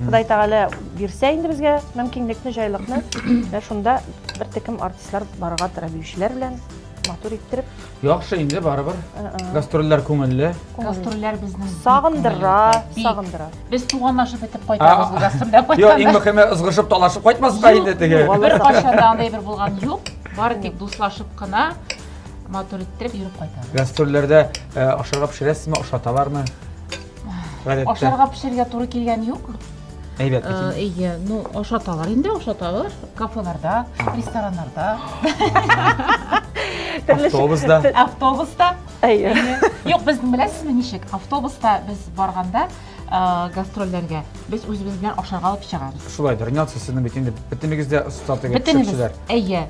Ходай Тәгалә бирсә инде безгә мөмкинлекне, җайлыкны, менә шунда бер төркем артистлар барырга тора, биючеләр белән матур иттереп. Яхшы инде барыбер. Гастрольләр күңелле. Гастрольләр безнең бик Сагындыра, күңелле, бик. сагындыра. Без туганлашып бетеп кайтабыз бу гастрольдән Юк, иң кайтканда. мөһиме ызгышып, талашып кайтмаска инде теге. Юк, бер кайчан да андый бер булган юк. Бары тик дуслашып кына матур иттереп йөреп кайтабыз. Гастрольләрдә ашарга пешерәсезме, ашаталармы? Гадәттә. Ашарга пешерергә туры килгән юк. Әйбәт бит инде. Әйе, ну ашаталар инде, ашаталар. Кафеларда, рестораннарда, Автобуста. автобуста. Әйе. Юк, безнең беләсезме ничек? Автобуста без барганда гастрольләргә без үзебез белән ашарга алып чыгабыз. Шулайдыр. Нәтиҗә сезнең бит инде бөтенегез дә оста теге Бөтенебез. пешекчеләр. Әйе.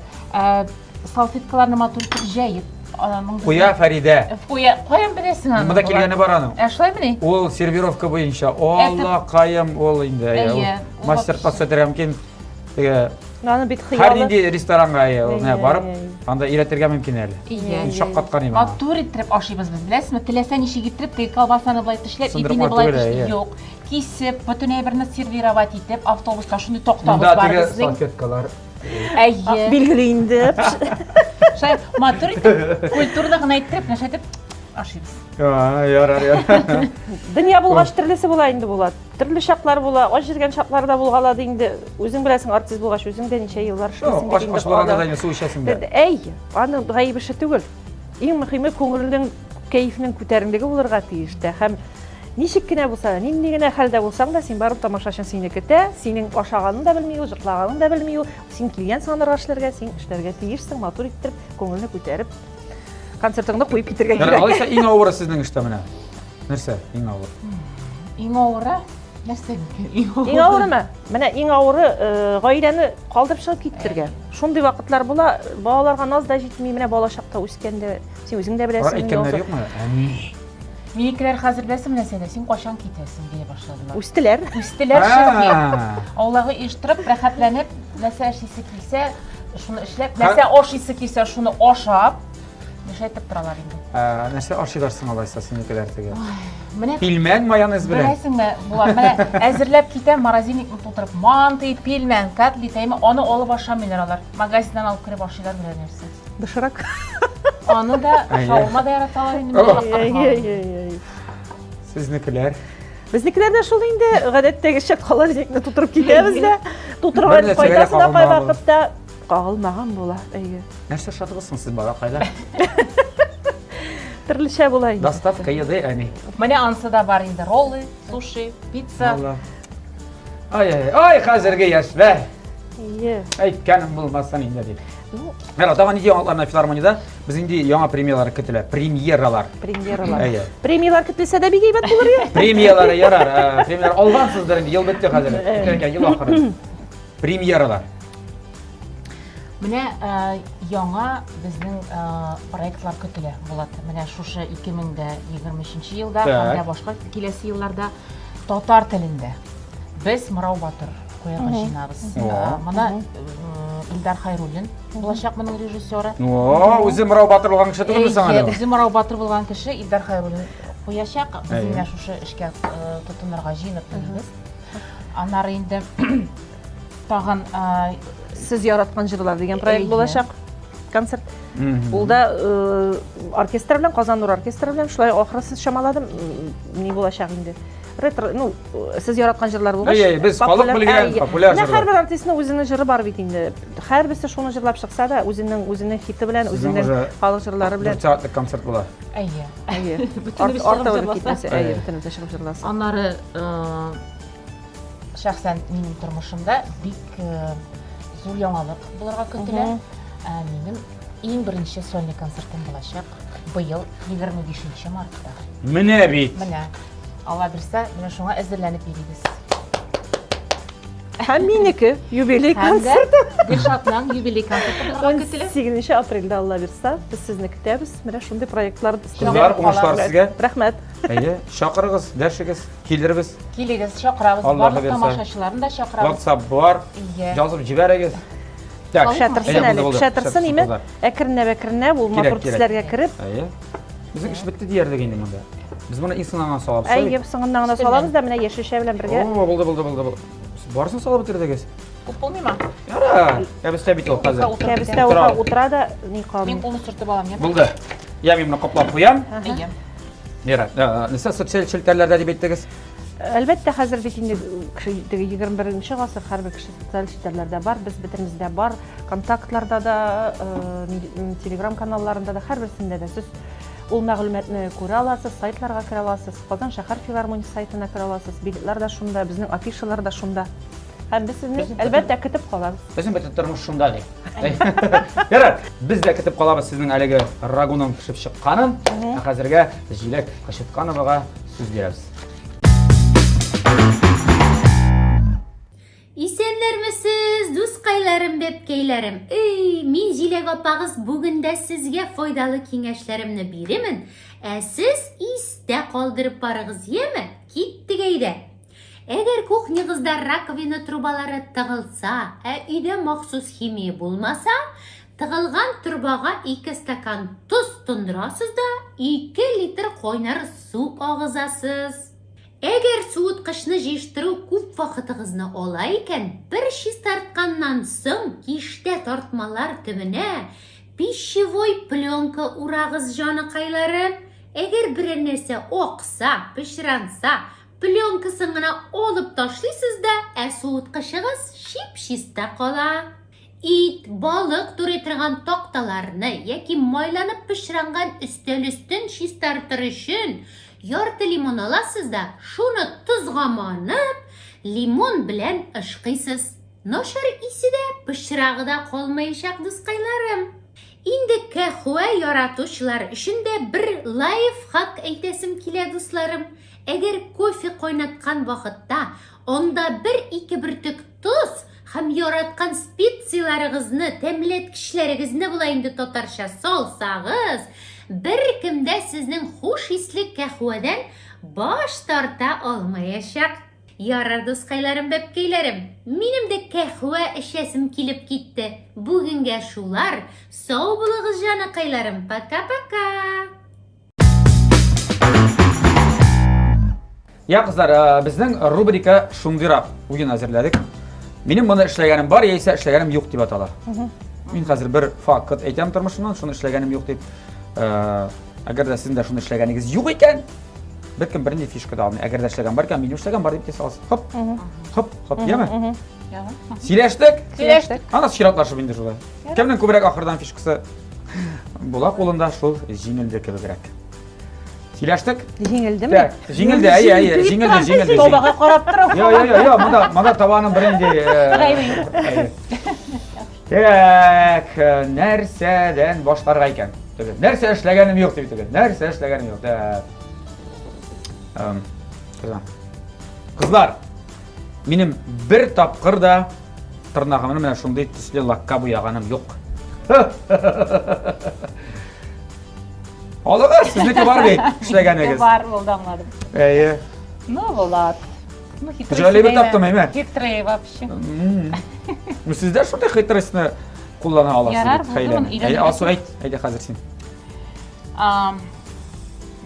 Салфеткаларны матур итеп җәеп, аның Куя Фәридә. Куя, каян беләсең аны? Монда килгәне бар аның. Ә шулаймыни? Ул сервировка буенча, Аллакаем, ул инде. Әйе. Мастер-класс үтәргә мөмкин. Теге Аны бит Һәр хыялы. нинди ресторанга әйе, ул менә Әйе, барып, әйе. анда өйрәтергә мөмкин әле. Әйе. Мин шаккаткан идем аңа. Матур иттереп ашыйбыз без, беләсезме? Теләсә ничек иттереп, теге колбасаны былай тешләп, Сындырып ипине былай түгел, әйе. тешләп, юк. Кисеп, бөтен әйберне сервировать итеп, автобуста шундый тактабыз Монда бар теге безнең. салфеткалар. Әйе. Билгеле инде. Шулай матур итеп, культурно гына иттереп, нәрсә итеп ашыйбыз. Ярар, ярар. Дөнья булгач төрлесе була инде Булат. Төрле чаклар була, ач йөргән чаклар да булгалады инде. Үзең беләсең, артист булгач, үзең дә ничә еллар эшлисең бит Аш инде. аш булганда да инде су эчәсең дә. Әй, аның гаеп эше түгел. Иң мөһиме күңелнең, кәефнең күтәренлеге булырга тиеш тә. Һәм ничек кенә булса да, нинди генә хәлдә булсаң да, син барып тамашачың сине көтә, синең ашаганын да белми ул, җырлаганын да белми ул. Син килгәнсең анарга эшләргә, син эшләргә тиешсең, матур иттереп, күңелне күтәреп, концертыңны куеп китәргә Ярар, кирәк. алайса иң авыры сезнең эштә менә. Нәрсә иң авыр? Иң авыры нәрсә микән? Иң авыры. Иң авырымы? Менә иң авыры э, гаиләне калдырып чыгып китәргә. Шундый вакытлар була, балаларга наз да җитми, менә бала чакта үскәндә, син үзең дә Алар беләсең. әйткәннәр юкмы? Әни. Минекеләр хәзер беләсеңме нәрсәдә? Син кайчан китәсең дия башладылар. Үстеләр. Үстеләр чөнки. А. Аулагы оештырып, рәхәтләнеп, нәрсә эшлисе килсә, шуны эшләп, нәрсә ашыйсы килсә, шуны ашап, нишләтеп торалар инде. Ә, Нәрсә ашыйлар соң алайса синекеләр теге? Менә Пилмән майонез белән. Беләсеңме, Булат, менә әзерләп китәм, морозильникны тутырып, мантый, пилмән, котлет, әйме, аны алып ашамыйлар алар. Магазиннан алып кереп ашыйлар берәр нәрсә. Доширак. Аны да Әйе. шаурма да яраталар инде. О. мин шаккатмам. Әй-әй-әй. Сезнекеләр. Безнекеләр дә шул инде, гадәттәгечә холодильникны тутырып китәбез дә, тутырган Бер нәрсәгә дә кайтасың да кагылмаган кайвакытта кагылмаган була. Әйе. Нәрсә ашадыгыз соң сез балакайлар? Төрлечә була инде. Доставка еды, әни. Менә ансы да бар инде. Роллы, суши, пицца. Алла. Ай, ай, ай, хәзерге яшьләр. Әйе. Әйткәнем булмасын инде дип. Ну, Ярар, тагын нинди яңалыклар менә филармониядә? Без нинди яңа премияләр көтелә? Премьералар. Премьералар. Әйе. Премияләр көтелсә дә бик әйбәт булыр иде. Премияләре ярар. Э, премияләр алгансыздыр инде, ел бетте хәзер. Көтәргә ел ахыры. Премьералар. Менә э, яңа безнең э, проектлар көтелә, Булат. Менә шушы 2023 елда һәм дә башка киләсе елларда татар телендә без Мырау Батыр куярга җыенабыз. Э, моны Илдар Хайруллин булачак моның режиссеры. О, үзе Мырау Батыр булган кеше түгелме соң әле? Үзе Мырау Батыр булган кеше Илдар Хайруллин куячак. Без менә шушы эшкә тотынырга җыенып йөрибез. Аннары инде Тагын Сез яраткан җырлар дигән проект булачак концерт. Ул да оркестр белән, Казан Нур оркестры белән шулай ахрысы чамаладым, ни булачак инде. Ретро, ну, сез яраткан җырлар булгач. Әйе, без халык белгән популяр җырлар. Менә һәрбер артистның үзенең җыры бар бит инде. Һәрберсе шуны җырлап чыкса да, үзенең үзенең хиты белән, үзенең халык җырлары белән. Бер сәгатьлек концерт була. Әйе. Әйе. Артыгы китмәсә, әйе, бөтенебез чыгып җырласа. Аннары Шәхсән минем тормышымда бик э, зур яңалык булырга көтелә. Ә, Минем иң беренче сольный концертым булачак быел 25 мартта. Менә бит. Менә Алла бирсә, менә шуңа әзерләнеп йөрибез. Һәм минеке юбилей Һәм дә концерты. Гөлшатның юбилей концерты булырга көтелә. 18 апрельдә Алла бирсә, без сезне көтәбез. Менә шундый проектлар Кызлар, уңышлар сезгә. Рәхмәт. Әйе, чакырыгыз, дәшегез. Килербез. Килегез, чакырабыз. Аллаһы Барлык бирсә. тамашачыларны да чакырабыз. WhatsApp бар. Ие. Язып җибәрегез. Так, Пешә торсын әйдә, әле, булды, булды. пешә торсын име? кызлар. Әкренләп, әкренләп ул Кирәк, матур кирәк. төсләргә кереп, Әйе. Безнең эш бетте диярлек инде монда. Без моны иң соңыннан гына салабыз. әйе, соңыннан гына салабыз да менә яшелчә белән бергә. О, булды, булды, булды, булды. Сез барысын салып бетердегез. Күп булмыймы? Ярар. Кәбестә бит ул хәзер. Кәбестә Утыра. утыра, утыра да ни калмый. Мин кулны сөртеп алам, я? Булды. Я мин моны каплап куям. Әйе. Мира, нәрсә социаль челтәрләрдә дип әйттегез? Әлбәттә, хәзер бит инде кеше теге 21 гасыр һәрбер кеше социаль челтәрләрдә бар, без бөтенебез дә бар, контактларда да, телеграм каналларында да, һәрберсендә дә сез ул мәгълүматны күрә аласыз, сайтларга керә аласыз, Казан шәһәр филармониясе сайтына керә аласыз, билетлар да шунда, безнең афишалар да шунда. Һәм без сезне, әлбәттә, көтеп калабыз. Безнең бөтен тормыш шунда ди. Ярар, без дә көтеп калабыз сезнең әлеге рагуның пешеп чыкканын. Ә хәзергә Җиләк Кычыткановага сүз бирәбез. Исәннәрмесез, дускайларым, бәбкәйләрем. Эй, мин Җиләк апагыз бүген дә сезгә файдалы киңәшләремне биремен, ә сез истә калдырып барыгыз, яме? Киттек әйдә. Әгәр кухнягызда раковина трубалары тыгылса, ә өйдә махсус химия булмаса, тыгылган торбага 2 стакан тоз тондырасыз да 2 литр кайнар су агызасыз. Әгәр суыткычны җыештыру күп вакытыгызны ала икән, бер чистартканнан соң киштә тартмалар төбенә пищевой пленка урагыз, җаныкайларым. Әгәр берәр нәрсә акса, пычранса, Пленкасын гына алып ташлыйсыз да, ә суыткычыгыз чип-чиста кала. Ит, балык турый торган такталарны яки майланып пычранган өстәл өстен чистартыр өчен ярты лимон аласыз да, шуны тозга манып, лимон белән ышкыйсыз. Начар исе дә, пычрагы да калмаячак, дускайларым. Инде кәхвә яратучылар өчен дә бер лайфхак әйтәсем килә, дусларым. Әгәр кофе кайнаткан вакытта анда бер-ике бөртек тоз һәм яраткан специяләрегезне, тәмләткечләрегезне була инде татарча салсагыз, беркем дә сезнең хуш исле кәһвәдән баш тарта алмаячак. Ярар, дускайларым, бәбкәйләрем, минем дә кәһвә эчәсем килеп китте. Бүгенгә шулар. Сау булыгыз, җаныкайларым. Пока-пока! Я, кызлар, э, безнең рубрика шундыйрак уен әзерләдек. Минем моны эшләгәнем бар, яисә эшләгәнем юк дип атала. Мин хәзер бер факт әйтәм тормышымнан, шуны эшләгәнем юк дип. Э, әгәр дә сезнең дә шуны эшләгәнегез юк икән, беркем бернинди фишка да алмый. Әгәр дә эшләгән бар икән, минем эшләгән бар дип тә саласыз. Хоп, хоп, хоп, яме? Сөйләштек? Сөйләштек. Ана чиратлашып инде шулай. Кемнең күбрәк ахырдан фишкасы була кулында, шул җиңелде кебегрәк. Сөйләштек? Җиңелдеме? Так, җиңелде, әйе, әйе, җиңелде, җиңелде. Табага карап торам. Йо, йо, йо, йо, монда, монда табаның бернинди. Гаебе юк. Әйе. Так, нәрсәдән башларга икән? Түгел. Нәрсә эшләгәнем юк дип түгел. Нәрсә эшләгәнем юк. Так. Кызлар. Кызлар, минем бер тапкыр да тырнагымны менә шундый төсле лакка буяганым юк. Алыгыз, сезнеке бар бит, эшләгәнегез. Бар, булды, аңладым. Әйе. Ну, Булат. Ну, хитрый. Җайлы бер таптым, әйме? Хитрый вообще. Ну, сез дә шундый хитростьны куллана аласыз. Ярар, бит, булды, хәйләне. моны өйрәнергә Әйе, Алсу, әйт, әйдә хәзер син.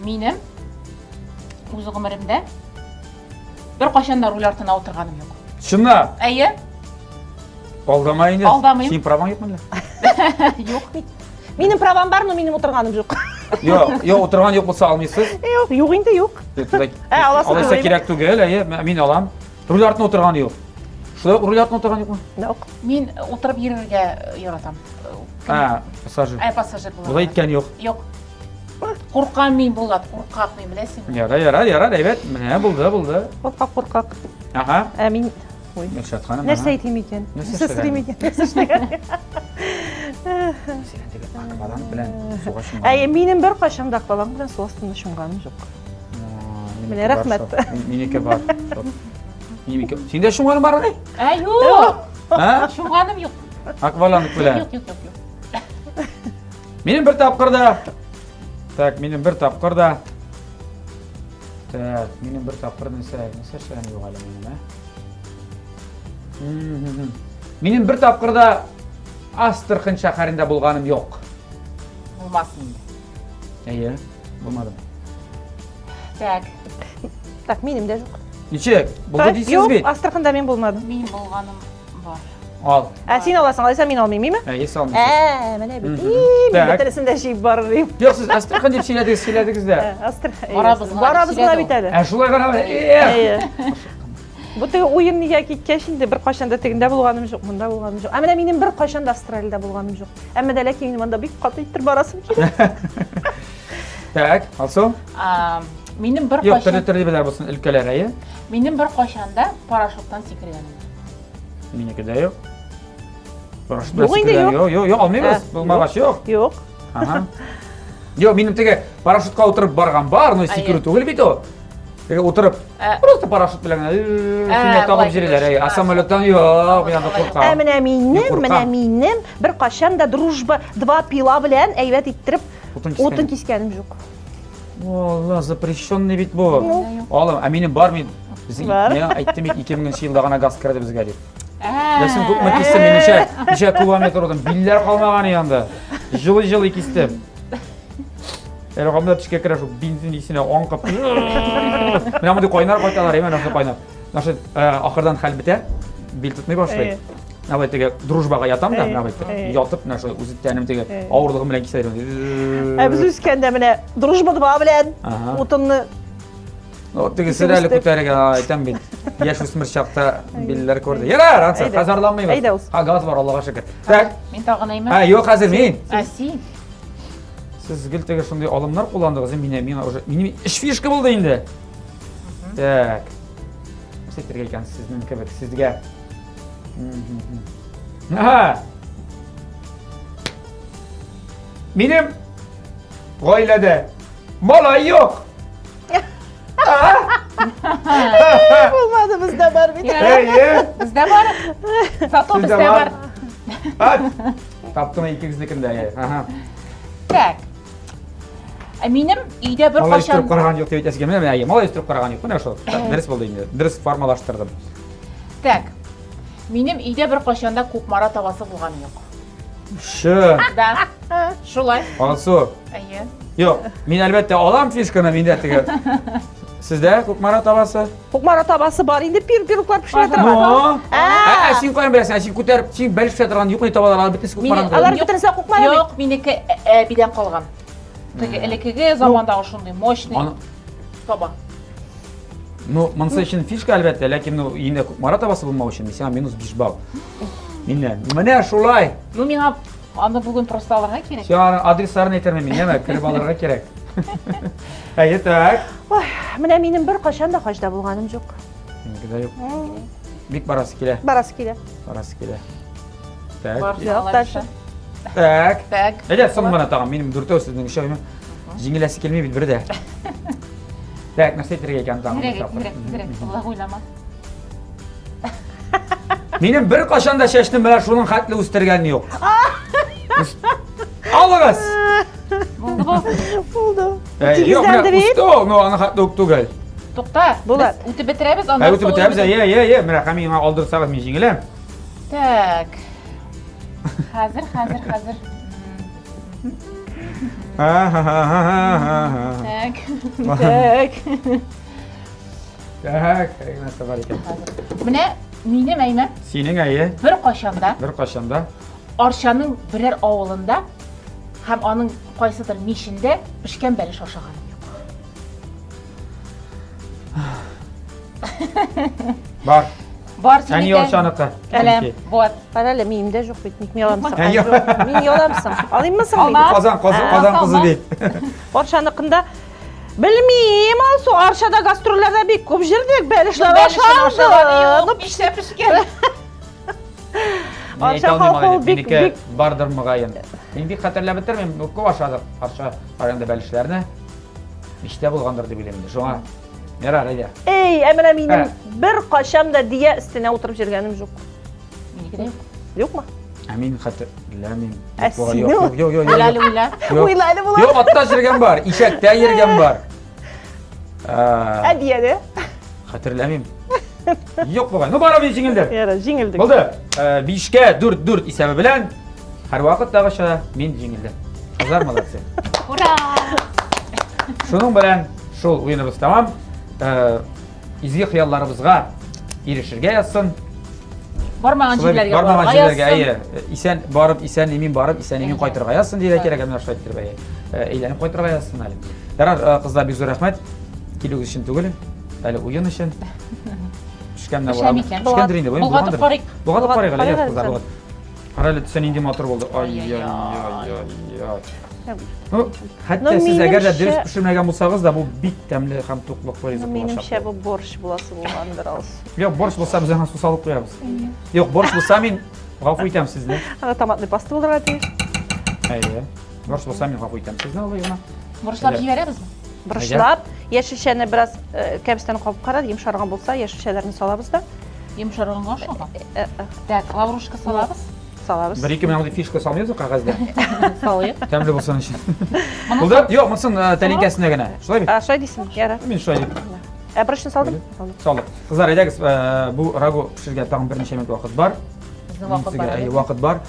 Минем үз гомеремдә бер кайчан да руль артына утырганым юк. Чынлап? Әйе. Алдама инде. Алдамыйм. Синең праваң юкмы әллә? Юк. Минем правам бар, но минем утырганым юк. Юк, юк, утырган юк булса алмыйсыз. Юк, юк инде юк. Ә, аласы Алайса түгел. кирәк түгел, әйе, мин алам. Руль артына утырган юк. Шулай ук руль артына утырган юкмы? Юк. Мин утырып йөрергә яратам. Ә, пассажир. Ә, пассажир була. Болай иткән юк. Юк. Куркам мин, Булат, куркак мин, беләсеңме? Ярар, ярар, ярар, әйбәт. Менә булды, булды. Куркак, куркак. Ага. Ә мин Ой. Гөлшат ханым. Нәрсә әйтим икән? Нәрсә Нәрсә сорыйм икән? Нәрсә эшләгән? Син теге акваланг белән суга чумган. Әйе, минем бер кайчан да акваланг белән су астында чумганым юк. Менә рәхмәт. Минеке бар. Минеке. Синдә чумганың бармы? Ә, юк. Ә? Чумганым юк. Акваланг белән. Юк, юк, юк, юк. Минем бер тапкыр да. Так, минем бер тапкыр да. Так, минем бер тапкыр нәрсә, нәрсә эшләгән юк әле минем, ә? Минем бер тапкыр да Астрахань шәһәрендә булганым юк. Булмас инде. Әйе, булмадым. Так. Так, минем дә юк. Ничек? Булды дисез бит? Юк, Астраханда мин булмадым. Мин булганым бар. Ал. Ә син аласың, алайса мин алмыйм, име? Әйе, син алмыйсың. Ә, менә бит. И, мин бөтенесен дә җыеп барыр идем. Юк, сез Астрахань дип сөйләдегез, сөйләдегез дә. Астрахань. Барабыз гына. Барабыз гына бит әле. Ә шулай гына. Әйе. Бу теге уен нигә киткәч инде бер кайчан да тегендә булганым юк, монда булганым юк. Ә менә минем бер кайчан да Австралиядә булганым юк. Әмма дә ләкин минем анда бик каты иттереп барасым килә. Так, Алсу? Минем бер Юк, төрле төрле беләр булсын өлкәләр, әйе? Минем бер кайчан да парашюттан сикергәнем юк. Минеке дә юк. Парашют белән сикергән юк, юк, юк, алмыйбыз. Булмагач, юк. Юк. Ага. Юк, минем теге парашютка утырып барган бар, но сикерү түгел бит ул. Теге утырып, просто парашют белән генә сине тагып җириләр. Ә самолеттан юк, мин анда куркам. Ә менә минем, менә минем бер кайчан да дружба два пила белән әйбәт иттереп утын кискәнем юк. Алла, запрещенный бит бу. Алым, ә минем бар мин. Миңа әйттем бит 2000 елда гына газ керде безгә дип. Ләсен күпме кистем мин ничә, ничә кубометр утын, билләр калмаган янда. Җылы-җылы кистем. Әле гамда төшкә керә шул бензин исенә аңкып. Менә мондый кайнар кайталар, әйме, менә кайнар. Наша ахырдан хәл бетә, бил тотмый башлый. Менә бит теге дружбага ятам да, менә бит ятып, менә шулай үзе тәнем теге авырлыгым белән кисә. Ә без үскәндә менә дружба два белән утынны Ну, тегесе дә әле күтәрергә әйтәм бит. Яшь үсмер чакта билләр күрде. Ярар, ансы, хәзерланмыйбыз. Әйдә ул. Ха, газ бар, Аллага шөкер. Так. Мин тагын әйме? Ә, юк, хәзер мин. Ә, син. Сез гел теге шундый алымнар кулландыгыз, мине миңа уже минем эш фишка булды инде. Так. Нәрсә әйтергә икән сезнең кебек сезгә? Ага. Минем гаиләдә малай юк. Булмады, бездә бар бит. Әйе. Бездә бар. Зато бездә бар. Таптым икегезнекен дә. Ага. Так. Ә минем өйдә бер Малай үстереп караган юк дип әйтәсе килә. Менә әйе, малай үстереп караган юк. Менә шул. Дөрес булды инде. Дөрес формалаштырдым. Так. Минем өйдә бер кайчан да Кукмара табасы булган юк. Шы. Да. Шулай. Алсу. Әйе. Юк, мин әлбәттә алам фишканы, миндә теге. Сездә Кукмара табасы? Кукмара табасы бар инде, пир пироглар пешерә торган. Ну? Ә, син каян беләсең? Ә син күтәреп, син бәлеш пешерә торган юк ни табалар, алар бөтенесе Кукмара. Алар бөтенесе Кукмара. Юк, минеке әбидән калган. Теге элеккеге замандагы шундый мощный таба. Ну, монысы өчен фишка, әлбәттә, ләкин ну, инде Кукмара табасы булмау өчен, мин сиңа минус 5 балл. Миннән. Менә шулай. Ну, миңа аны бүген просто алырга кирәк. Сиңа аның адресларын әйтермен мин, яме, кереп алырга кирәк. Әйе, так. Ой, менә минем бер кашан да хаҗда булганым юк. Минеке дә юк. Бик барасы килә. Барасы килә. Барасы килә. Так. Юк, дальше. Так. Так. Әйдә, соң гына тагын. Минем дүртәү, сезнең өчәү. Җиңеләсе килми бит бер дә. Так, нәрсә әйтергә икән тагын? Тизрәк, тизрәк, тизрәк. Озак уйлама. Минем бер кашан да чәчне менә шуның хәтле үстергән юк. Алыгыз! Булды бу. Булды. Юк, менә Тигезләнде бит. үсте ул, но аны хәтле үк түгел. Тукта. Булат. Без үтеп бетерәбез, Ә аннан үтеп бетерәбез, әйе, әйе, әйе. Менә һәм миңа алдырсагыз мин җиңеләм. Так. Хәзер, хәзер, хәзер. Так. Так. Так, нәрсә бар икән? Менә минем әймә. Синең әйе. Бер кайчан да. Бер кайчан да. Арчаның берәр авылында һәм аның кайсыдыр мичендә пешкән бәлеш ашаганым юк. Бар. Бар синеке. Әни Арчаныкы. Әләм, вот. Кара әле, минем дә юк бит, ник мин алам соң? Ә, юк. Мин яламсың. Алыйммы соң мин? Казан, Казан, Казан кызы бит. Арчаныкында Белмим, Алсу, Арчада гастрольләрдә бик күп җирдек, бәлешләр ашалды. Ну, пешә пешкән. Арча халкы ул бик бик бардыр мөгаен. Мин бик хәтерләп бетермим, күп ашадык Арча районында бәлешләрне. Мичтә булгандыр дип уйлыйм инде. Шуңа ярар, әйдә. Эй, ә менә минем бер кашам да дия өстенә утырып йөргәнем юк. Минеке дә юк. Юкмы? Ә мин хәтерләмим. Ә Юк, синең? Юк, юк, юк, Уйла әле, юк. уйла. Юк. Уйла әле була. Юк, атта йөргән бар, ишәктә йөргән бар. Ә дияде? Хәтерләмим. Юк бугай. Ну, барыбер җиңелдем. Ярар, җиңелдек. Булды. 5-кә 4 4 исәбе белән һәрвакыттагыча мин җиңелдем. Кызлар молодцы. Ура! Шуның белән шул уеныбыз тәмам. Изге хыялларыбызга ирешергә язсын. Бармаган Шулай бит, җирләргә бармаган барырга җирләргә, язсын. әйе. Исән барып, исән имин барып, исән имин кайтырга язсын дияргә кирәк, ә менә шулай иттереп, әйе. Әйләнеп кайтырга язсын әле. Ярар, кызлар, бик зур рәхмәт. Килүегез өчен түгел, әле уен өчен. Пешкән дә Пешә була. микән? Пешкәндер инде, Болгатып булгандыр. карыйк. Болгатып карыйк әле, Карыйк әйе, кызлар, әле. болгат. Кара әле, төсе нинди матур булды. Ай-яй-яй-яй. Ну, хәтта Ну, сез әгәр дә дөрес минемчә- пешермәгән булсагыз да, бу бик тәмле һәм туклыклы ризык Минемчә булачак. бу борщ буласы булгандыр Алсу. Юк, борщ булса без аңа су салып куябыз. Юк, борщ булса мин гафу итәм сезне. Анда томатный паста булырга тиеш. Әйе. Борщ булса мин гафу итәм сезне алай гына. Борычлап Әйдә. җибәрәбезме? Борычлап, яшелчәне бераз кәбестәне кабып кара, йомшарган булса, яшелчәләрне салабыз да. Йомшарганга ошаган. Э, э, Так, лаврушка салабыз. Салабыз. Бер ике менә мондый фишка салмыйбыз кәгазьдә. Салыйк. Тәмле булсын өчен. Булды? Юк, монысын тәлинкәсенә генә. Шулай бит? А, шулай дисең, ярар. Мин шулай дип. Ә борычны салдым? Салдым. Салдык. Кызлар, әйдәгез, бу рагу пешергә тагын берничә минут вакыт бар. Безнең вакыт бар. Әйе, вакыт бар.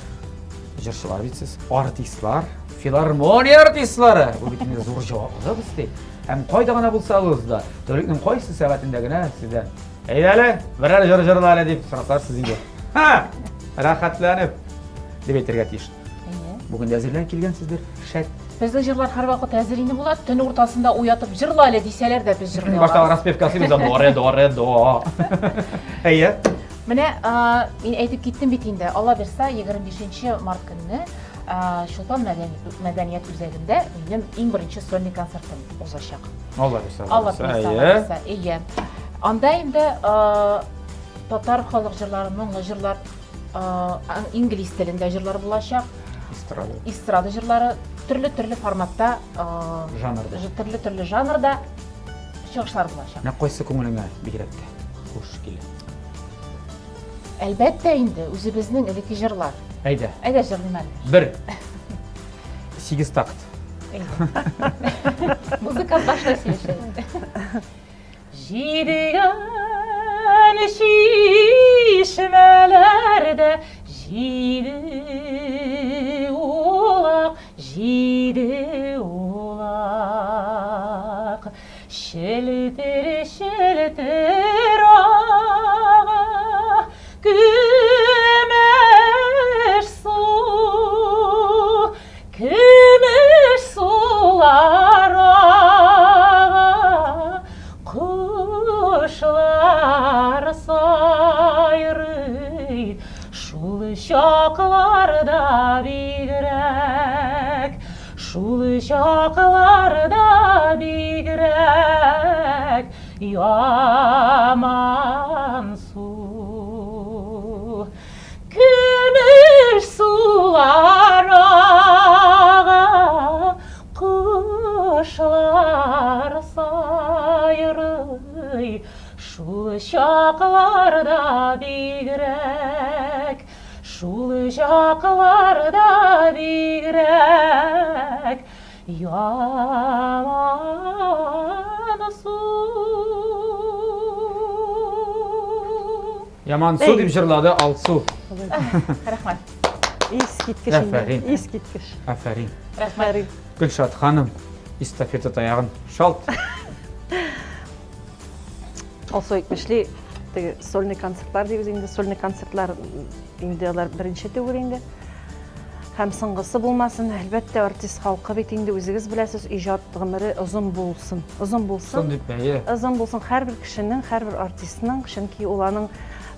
Җырчылар бит сез, артистлар, филармония артистлары. Бу бит инде зур җаваплылык өсти. Һәм кайда гына булсагыз да, тәүлекнең кайсы сәгатендә генә сездән Әйдә әле, берәр җыр җырла әле дип сорасалар, сез инде. Ха! Рәхәтләнеп дип әйтергә тиеш. Бүген дә әзерләнеп килгәнсездер, шәт. Безнең җырлар һәрвакыт әзер инде була. Төн уртасында уятып җырла әле дисәләр дә без җырлый Башта алабыз. распевка ясыйбыз да до ре до ре до. Әйе. Менә мин әйтеп киттем бит инде. Алла бирса, 25 март көнне Чулпан мәдәният үзәгендә минем иң беренче сольный концертым узачак. Алла бирса. Алла бирса, Алла бирса. Әйе. Анда инде татар халык җырлары, моңлы җырлар, инглиз телендә җырлар булачак. Эстрада. Эстрада җырлары төрле-төрле форматта, жанрда. Төрле-төрле жанрда чыгышлар булачак. Менә кайсы күңелеңә бигрәк тә хуш килә? Әлбәттә инде, үзебезнең элекке җырлар. Әйдә. Әйдә җырлыйм әле. Бер. Сигез такт. Музыкант башлай сөйләшә. Җидегән чишмәләрдә җиде улак, җиде улак. Челтер, челтер ага, көмеш су, көмеш сулар ага, кошлар сайрый, шул чакларда бигрәк, шул чакларда. бигрәк ямансу. Көмеш сулар ага, кошлар сайрый, шул чакларда бигрәк, шул чакларда бигрәк ямансу. Ямансу дип җырлады Алсу. Рәхмәт. Искиткеч инде. Афәрин. Искиткеч. Афәрин. Рәхмәт. Гөлшат ханым, эстафета таягын шалт. Алсу әйтмешли, теге сольный концертлар дибез инде, сольный концертлар инде алар беренче түгел инде. Һәм соңгысы булмасын, әлбәттә, артист халкы бит инде үзегез беләсез, иҗат гомере озын булсын. Озын булсын. Озын дип, әйе. Озын булсын һәрбер кешенең, һәрбер артистның, чөнки ул аның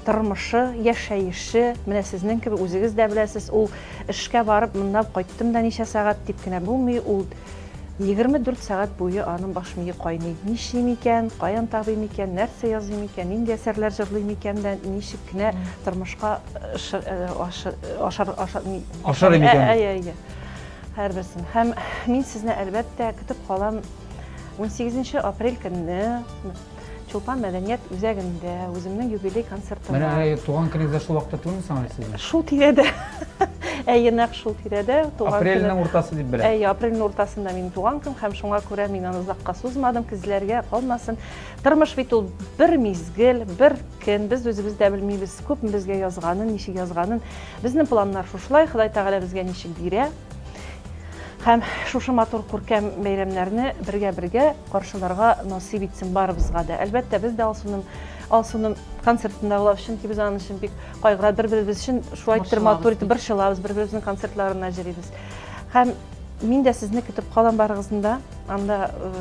тормышы, яшәеше, менә сезнең кебек үзегез дә беләсез, ул эшкә барып, монда кайттым да ничә сәгать дип кенә булмый, ул 24 сәгать буе аның баш мие кайный. Нишлим икән, каян табыйм икән, нәрсә языйм икән, нинди әсәрләр җырлыйм икән дә, ничек кенә тормышка ашар ашар ашар икән. Әйе, әйе. Һәрберсен. Һәм мин сезне әлбәттә көтеп калам. 18 апрель көнне Чулпан мәдәният үзәгендә үземнең юбилей концертым Менә бар. туган көнегез дә шул вакытта түгелме соң әле сезнең? Шул тирәдә. Әйе, нәкъ шул тирәдә туган Апрельнең уртасы дип беләм. Әйе, апрельнең уртасында минем туган көн һәм шуңа күрә мин аны озакка сузмадым, көзләргә калмасын. Тормыш бит ул бер мизгел, бер көн. Без үзебез дә белмибез, күпме безгә язганын, ничек язганын. Безнең планнар шушылай, Ходай Тәгалә безгә ничек бирә. Һәм шушы матур күркәм бәйрәмнәрне бергә-бергә каршыларга насыйп итсен барыбызга да. Әлбәттә, без дә Алсуның Алсуның концертында булабыз, чөнки без аның өчен бик кайгыра, бер-беребез өчен шулай итеп матур итеп борчылабыз, бер-беребезнең концертларына йөрибез. Һәм мин дә сезне көтеп калам барыгызны да. Анда э,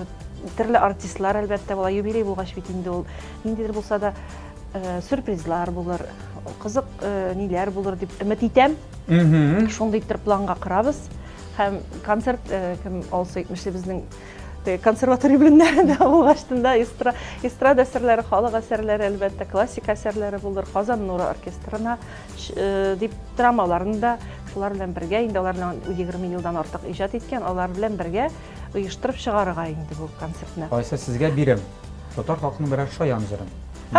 төрле артистлар әлбәттә була, юбилей булгач бит инде ул ниндидер булса да э, сюрпризлар булыр, кызык э, ниләр булыр дип өмет итәм. Шундый итеп планга корабыз. Һәм концерт э, кем Алсу әйтмешли безнең консерватория белемнәрендә булгачтын да эстрада әсәрләре, халык әсәрләре, әлбәттә, классика әсәрләре булыр. Казан нуры оркестрына э, дип торам, аларны да шулар белән бергә, инде алар белән 20 елдан артык иҗат иткән, алар белән бергә оештырып чыгарырга инде бу концертны. Алайса сезгә бирәм. Татар халкының берәр шаян җырын.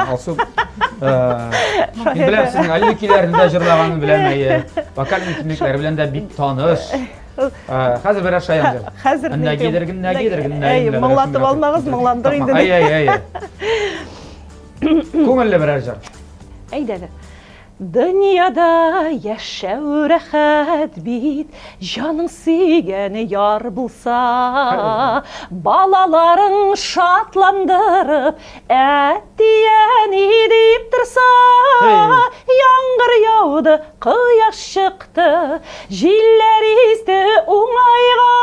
Алсу, мин беләм сезнең әлеге көйләрне дә җырлаганын беләм, әйе. Вокаль мөмкинлекләре белән дә бик таныш. Хәзер берәр шаян җыр. Хәзер Нәгидер генәгидер генә. Моңлатып алмагыз, моңландыр инде. Әй, әй, әй. Күңелле берәр җыр. Әйдә әле. Дөньяда яшәү рәхәт бит, җаның сөйгән яр булса, балаларың шатландырып, әти-әни дип торса, яңгыр яуды, кояш чыкты, җилләр исте уңайга,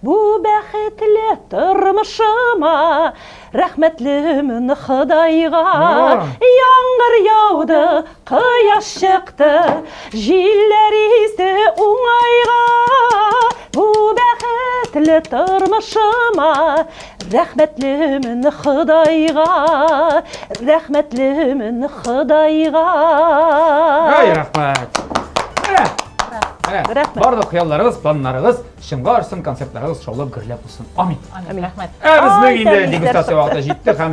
бу бәхетле тормышыма Рәхмәтлемен Ходайга, яңгыр яуды, кояш чыкты, җилләр исте уңайга. Бу бәхетле тормышыма рәхмәтлемен Ходайга, рәхмәтлемен Ходайга. Ай, рәхмәт. Менә. Менә. Рәхмәт. Барлык хыялларыгыз, планнарыгыз чынга ашсын, концертларыгыз шаулап гөрләп булсын. Амин. Амин. Рәхмәт. Ә безнең Ай, инде тәмле дегустация вакыты җитте һәм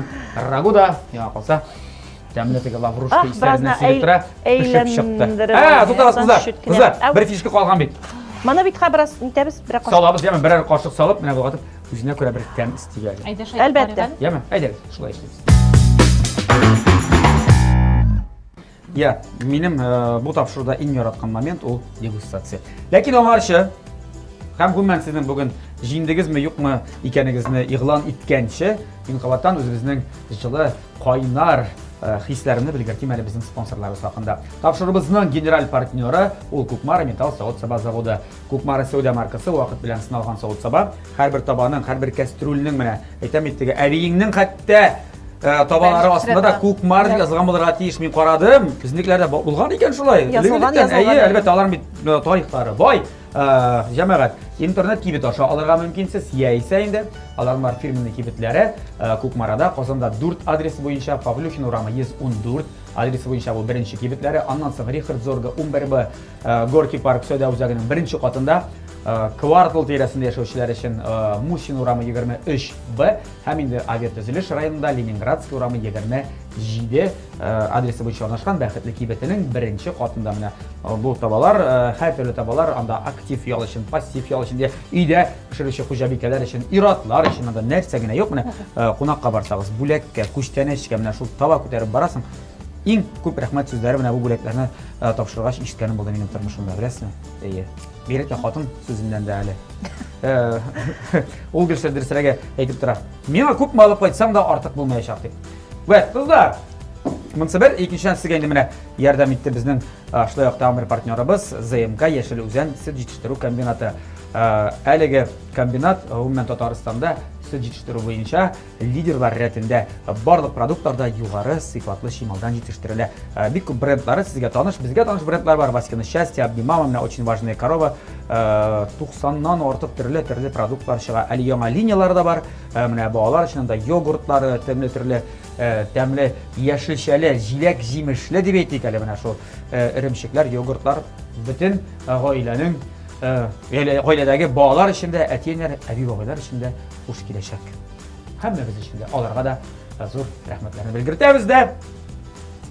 рагу да миңа калса тәмле теге лаврушка Ах, исләреннән беразна сизеп тора, пешеп чыкты. әйләндереп Ә, алып, туктагыз, кызлар. чүт кенә. Кызлар, Ау. бер фишка калган бит. Моны бит хә бераз нитәбез, берәр кашык. Салабыз, яме, берәр кашык салып, менә болгатып, үзенә күрә бер тәм өстик әле. Әйдә шулай Әлбәттә. карыйк әле. Яме, әйдәгез, шулай эшлибез. Я, минем э, бу тапшыруда иң яраткан момент ул дегустация. Ләкин аңарчы һәм гомумән сезнең бүген җиңдегезме, юкмы икәнегезне игълан иткәнче, мин кабаттан үзебезнең җылы, кайнар э, хисләремне белгертим әле безнең спонсорларыбыз хакында. Тапшыруыбызның генераль партнеры ул Кукмара металл савыт-саба заводы. Кукмара сәүдә маркасы вакыт белән сыналган савыт-саба. Һәрбер табаның, һәрбер кәстрүлнең менә әйтәм бит теге әбиеңнең хәтта э, табалары астында да Кукмара дип язылган булырга тиеш. Мин карадым, безнекеләрдә булган икән шулай. Язылган, Элек-электән. язылган. Әйе, әлбәттә, аларның бит э, тарихлары бай. Җәмәгать, интернет кибет аша алырга мөмкинсез, яисә инде аларның бар фирменный кибетләре Кукмарада, Казанда 4 адресы буенча, Павлюхин урамы 114 адресы буенча бу беренче кибетләре, аннан соң Рихард Зорга 11Б Горький парк сәүдә үзәгенең беренче катында, Квартал тирәсендә яшәүчеләр өчен Мусин урамы 23Б һәм инде Авиатөзелеш районында Ленинградский урамы 27 адресы буенча урнашкан Бәхетле кибетенең беренче катында менә бу табалар, һәртөрле табалар, анда актив ял өчен, пассив ял өчен дә, өйдә пешерүче хуҗабикәләр өчен, ир-атлар өчен анда нәрсә генә юк. Менә кунакка барсагыз, бүләккә, күчтәнәчкә менә шул таба күтәреп барасың. Иң күп рәхмәт сүзләре менә бу бүләкләрне тапшыргач ишеткәнем булды минем тормышымда, беләсезме? Әйе. Бигрәк тә хатын сүзеннән дә әле. Ул гел дөресрәге әйтеп тора. Миңа күпме алып кайтсаң да артык булмаячак дип. Вәт, кызлар, монысы бер, икенчедән сезгә инде менә ярдәм итте безнең шулай ук тагын бер партнерыбыз ЗМК Яшел Үзән сөт җитештерү комбинаты. Әлеге комбинат гомумән Татарстанда сөт җитештерү буенча лидерлар рәтендә. Барлык продуктлар да югары сыйфатлы чималдан җитештерелә. Бик күп брендлары сезгә таныш, безгә таныш брендлар бар. Васькино счастье, Обнимама, менә очень важная корова. 90-нан артык төрле-төрле продуктлар чыга. Әле яңа линияләр дә бар. Менә балалар өчен анда йогуртлары, тәмле төрле тәмле яшелчәле, җиләк-җимешле дип әйтик әле менә шул эремчекләр, йогуртлар бөтен гаиләнең гаиләдәге балалар өчен дә, әти-әниләр, әби-бабайлар өчен дә хуш киләчәк. Һәммәбез өчен дә, аларга да зур рәхмәтләрне белгертәбез дә.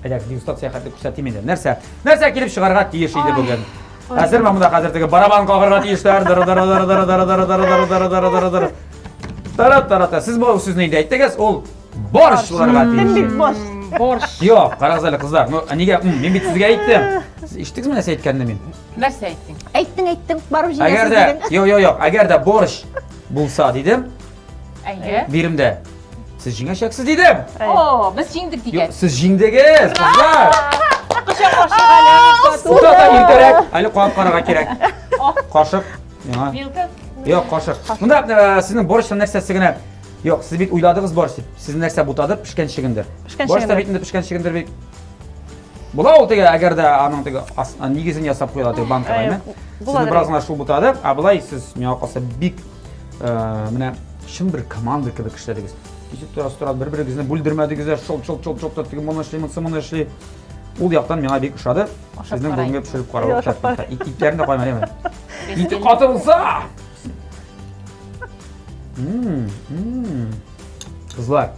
Әйдәгез, дегустация хәтле күрсәтим инде. Нәрсә? Нәрсә килеп чыгарга тиеш иде бүген? Әзерме монда хәзер теге барабан кагырга тиешләр? Дыр дыр дыр дыр дыр дыр дыр дыр дыр дыр дыр дыр. Тара тара та. Сез бу сүзне инде әйттегез, ул борщ булырга тиеш. Мин бит борщ. Борщ. Юк, карагыз әле, кызлар. Ну, нигә? Мин бит сезгә әйттем. Сез ишеттегезме нәрсә әйткәнне мин? Нәрсә әйттең? Әйттең, әйттең, барып җиңәсез Әгәр дә, дидең. юк, юк, юк, әгәр дә борщ булса дидем, Әйе. биремдә сез җиңәчәксез дидем. О, без җиңдек дигән. Юк, сез җиңдегез, кызлар. Кочаклашыйк әле. Тута да иртәрәк, әле куанып карарга кирәк. Кашык. Миңа. Вилка. Юк, кашык. Монда э, сезнең борщның нәрсәсе генә Юк, сез бит уйладыгыз борщ дип. Сезне нәрсә бутады? Пешкән чөгендер. Пешкән Борщ та чөгендер. бит инде пешкән чөгендер бит. Була ул теге, әгәр дә аның теге нигезен ясап куела теге банкага, әйме? Сезне бераз гына шул бутады, ә болай сез миңа калса бик э, менә чын бер команда кебек эшләдегез. Кисеп торасыз тора, бер-берегезне бүлдермәдегез дә, шол шол шол шол теге моны эшли, монысы моны эшли. Ул яктан миңа бик ошады. Сезнең бүгенге пешереп карау. Итләрен дә куймадым, әйме? Ите каты булса! Кызлар.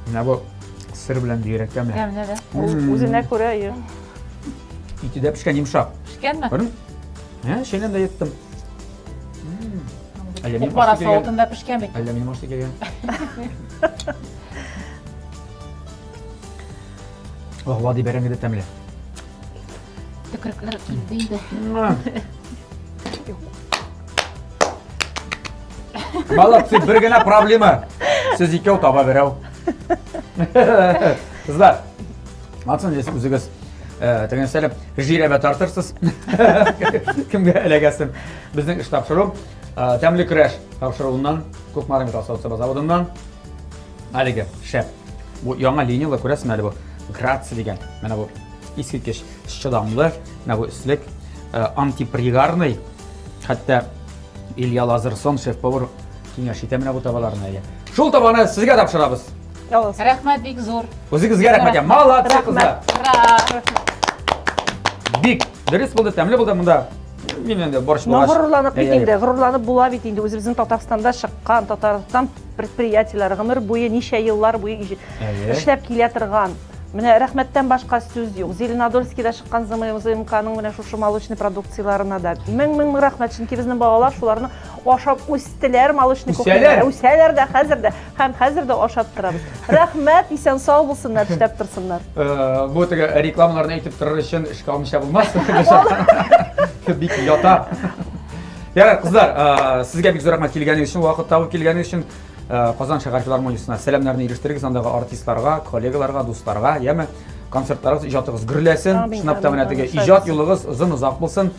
Менә бу сыр белән бигрәк тәмле. Тәмле дә. Ул үзенә күрә, әйе. Ите дә пешкән йомшак. Пешкәнме? Күрдең? Ә, чәйнән дә йоттым. Әллә минем Кукмара ашты килгән. савытында пешкән бит. Әллә минем ашты килгән. Ох, вади бәрәңге дә тәмле. Төкрекләр килде инде. Молодцы, бер генә проблема. Сез икәү таба берәү. Кызлар, Матсын здесь үзегез э, теге нәрсәле жирәбә тартырсыз. Кемгә эләгәсен. Безнең эш тапшыру э, тәмле көрәш тапшыруыннан Кукмара металл савыт-саба заводыннан әлеге шәп. Бу яңа линиялар күрәсезме әле бу? Грация дигән. Менә бу искиткеч чыдамлы, менә бу өслек э, антипригарный. Хәтта Илья Лазерсон шеф-повар киңәш итә менә бу табаларны әле. Шул табаны сезгә тапшырабыз. Рәхмәт бик зур. Үзегезгә рәхмәт. Молодцы, кызлар. Ура! Бик дөрес булды, тәмле булды монда. Мин инде борщ Но булгач. горурланып бит Әй, әй. инде, горурланып була бит инде үзебезнең Татарстанда чыккан, Татарстан предприятиеләре гомер буе ничә еллар буе Әйе. эшләп килә торган. Менә рәхмәттән башка сүз юк. Зеленодольскида чыккан ЗМКның менә шушы молочный продукцияләренә дә мең-мең рәхмәт, чөнки безнең балалар шуларны ашап үстеләр, молочный Үсәләр. кухняда. Үсәләр дә хәзер дә һәм хәзер дә ашап торабыз. Рәхмәт, исән сау булсыннар, эшләп торсыннар. Э, бу теге рекламаларны әйтеп торыр өчен эшкә алмыйча булмас. Бик ята. Ярар, кызлар, э, сезгә бик зур рәхмәт килгәнегез өчен, вакыт табып килгәнегез өчен. Э, Казан шәһәр филармониясенә сәламнәрне ирештерегез андагы артистларга, коллегаларга, дусларга, яме. Концертларыгыз, иҗатыгыз гөрләсен. Амин, Чынлап та амин, менә теге амин. иҗат юлыгыз озын озак булсын.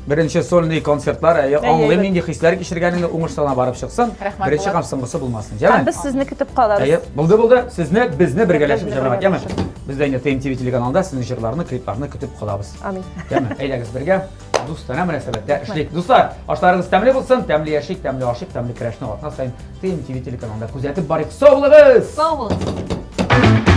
Беренче сольный концертлар, әйе, Әйе, аңлыйм әйбәт. нинди хисләр кичергәнеңне, уңышлы гына барып чыксын. Рәхмәт, Беренче Булат. һәм соңгысы булмасын. Һәм Җәме? без сезне көтеп калабыз. Әйе, булды булды. Сезне, безне бергәләшеп Безне җәмәгать, яме? бергәләшеп. Без дә инде TMTV телеканалында сезнең җырларны, клипларны көтеп калабыз. Амин. Яме, әйдәгез бергә дустанә мөнәсәбәттә эшлик. Дуслар, ашларыгыз тәмле булсын, тәмле яшик, тәмле ашыйк, тәмле көрәшне атна саен TMTV телеканалында күзәтеп барыйк. Сау булыгыз! Сау булыгыз.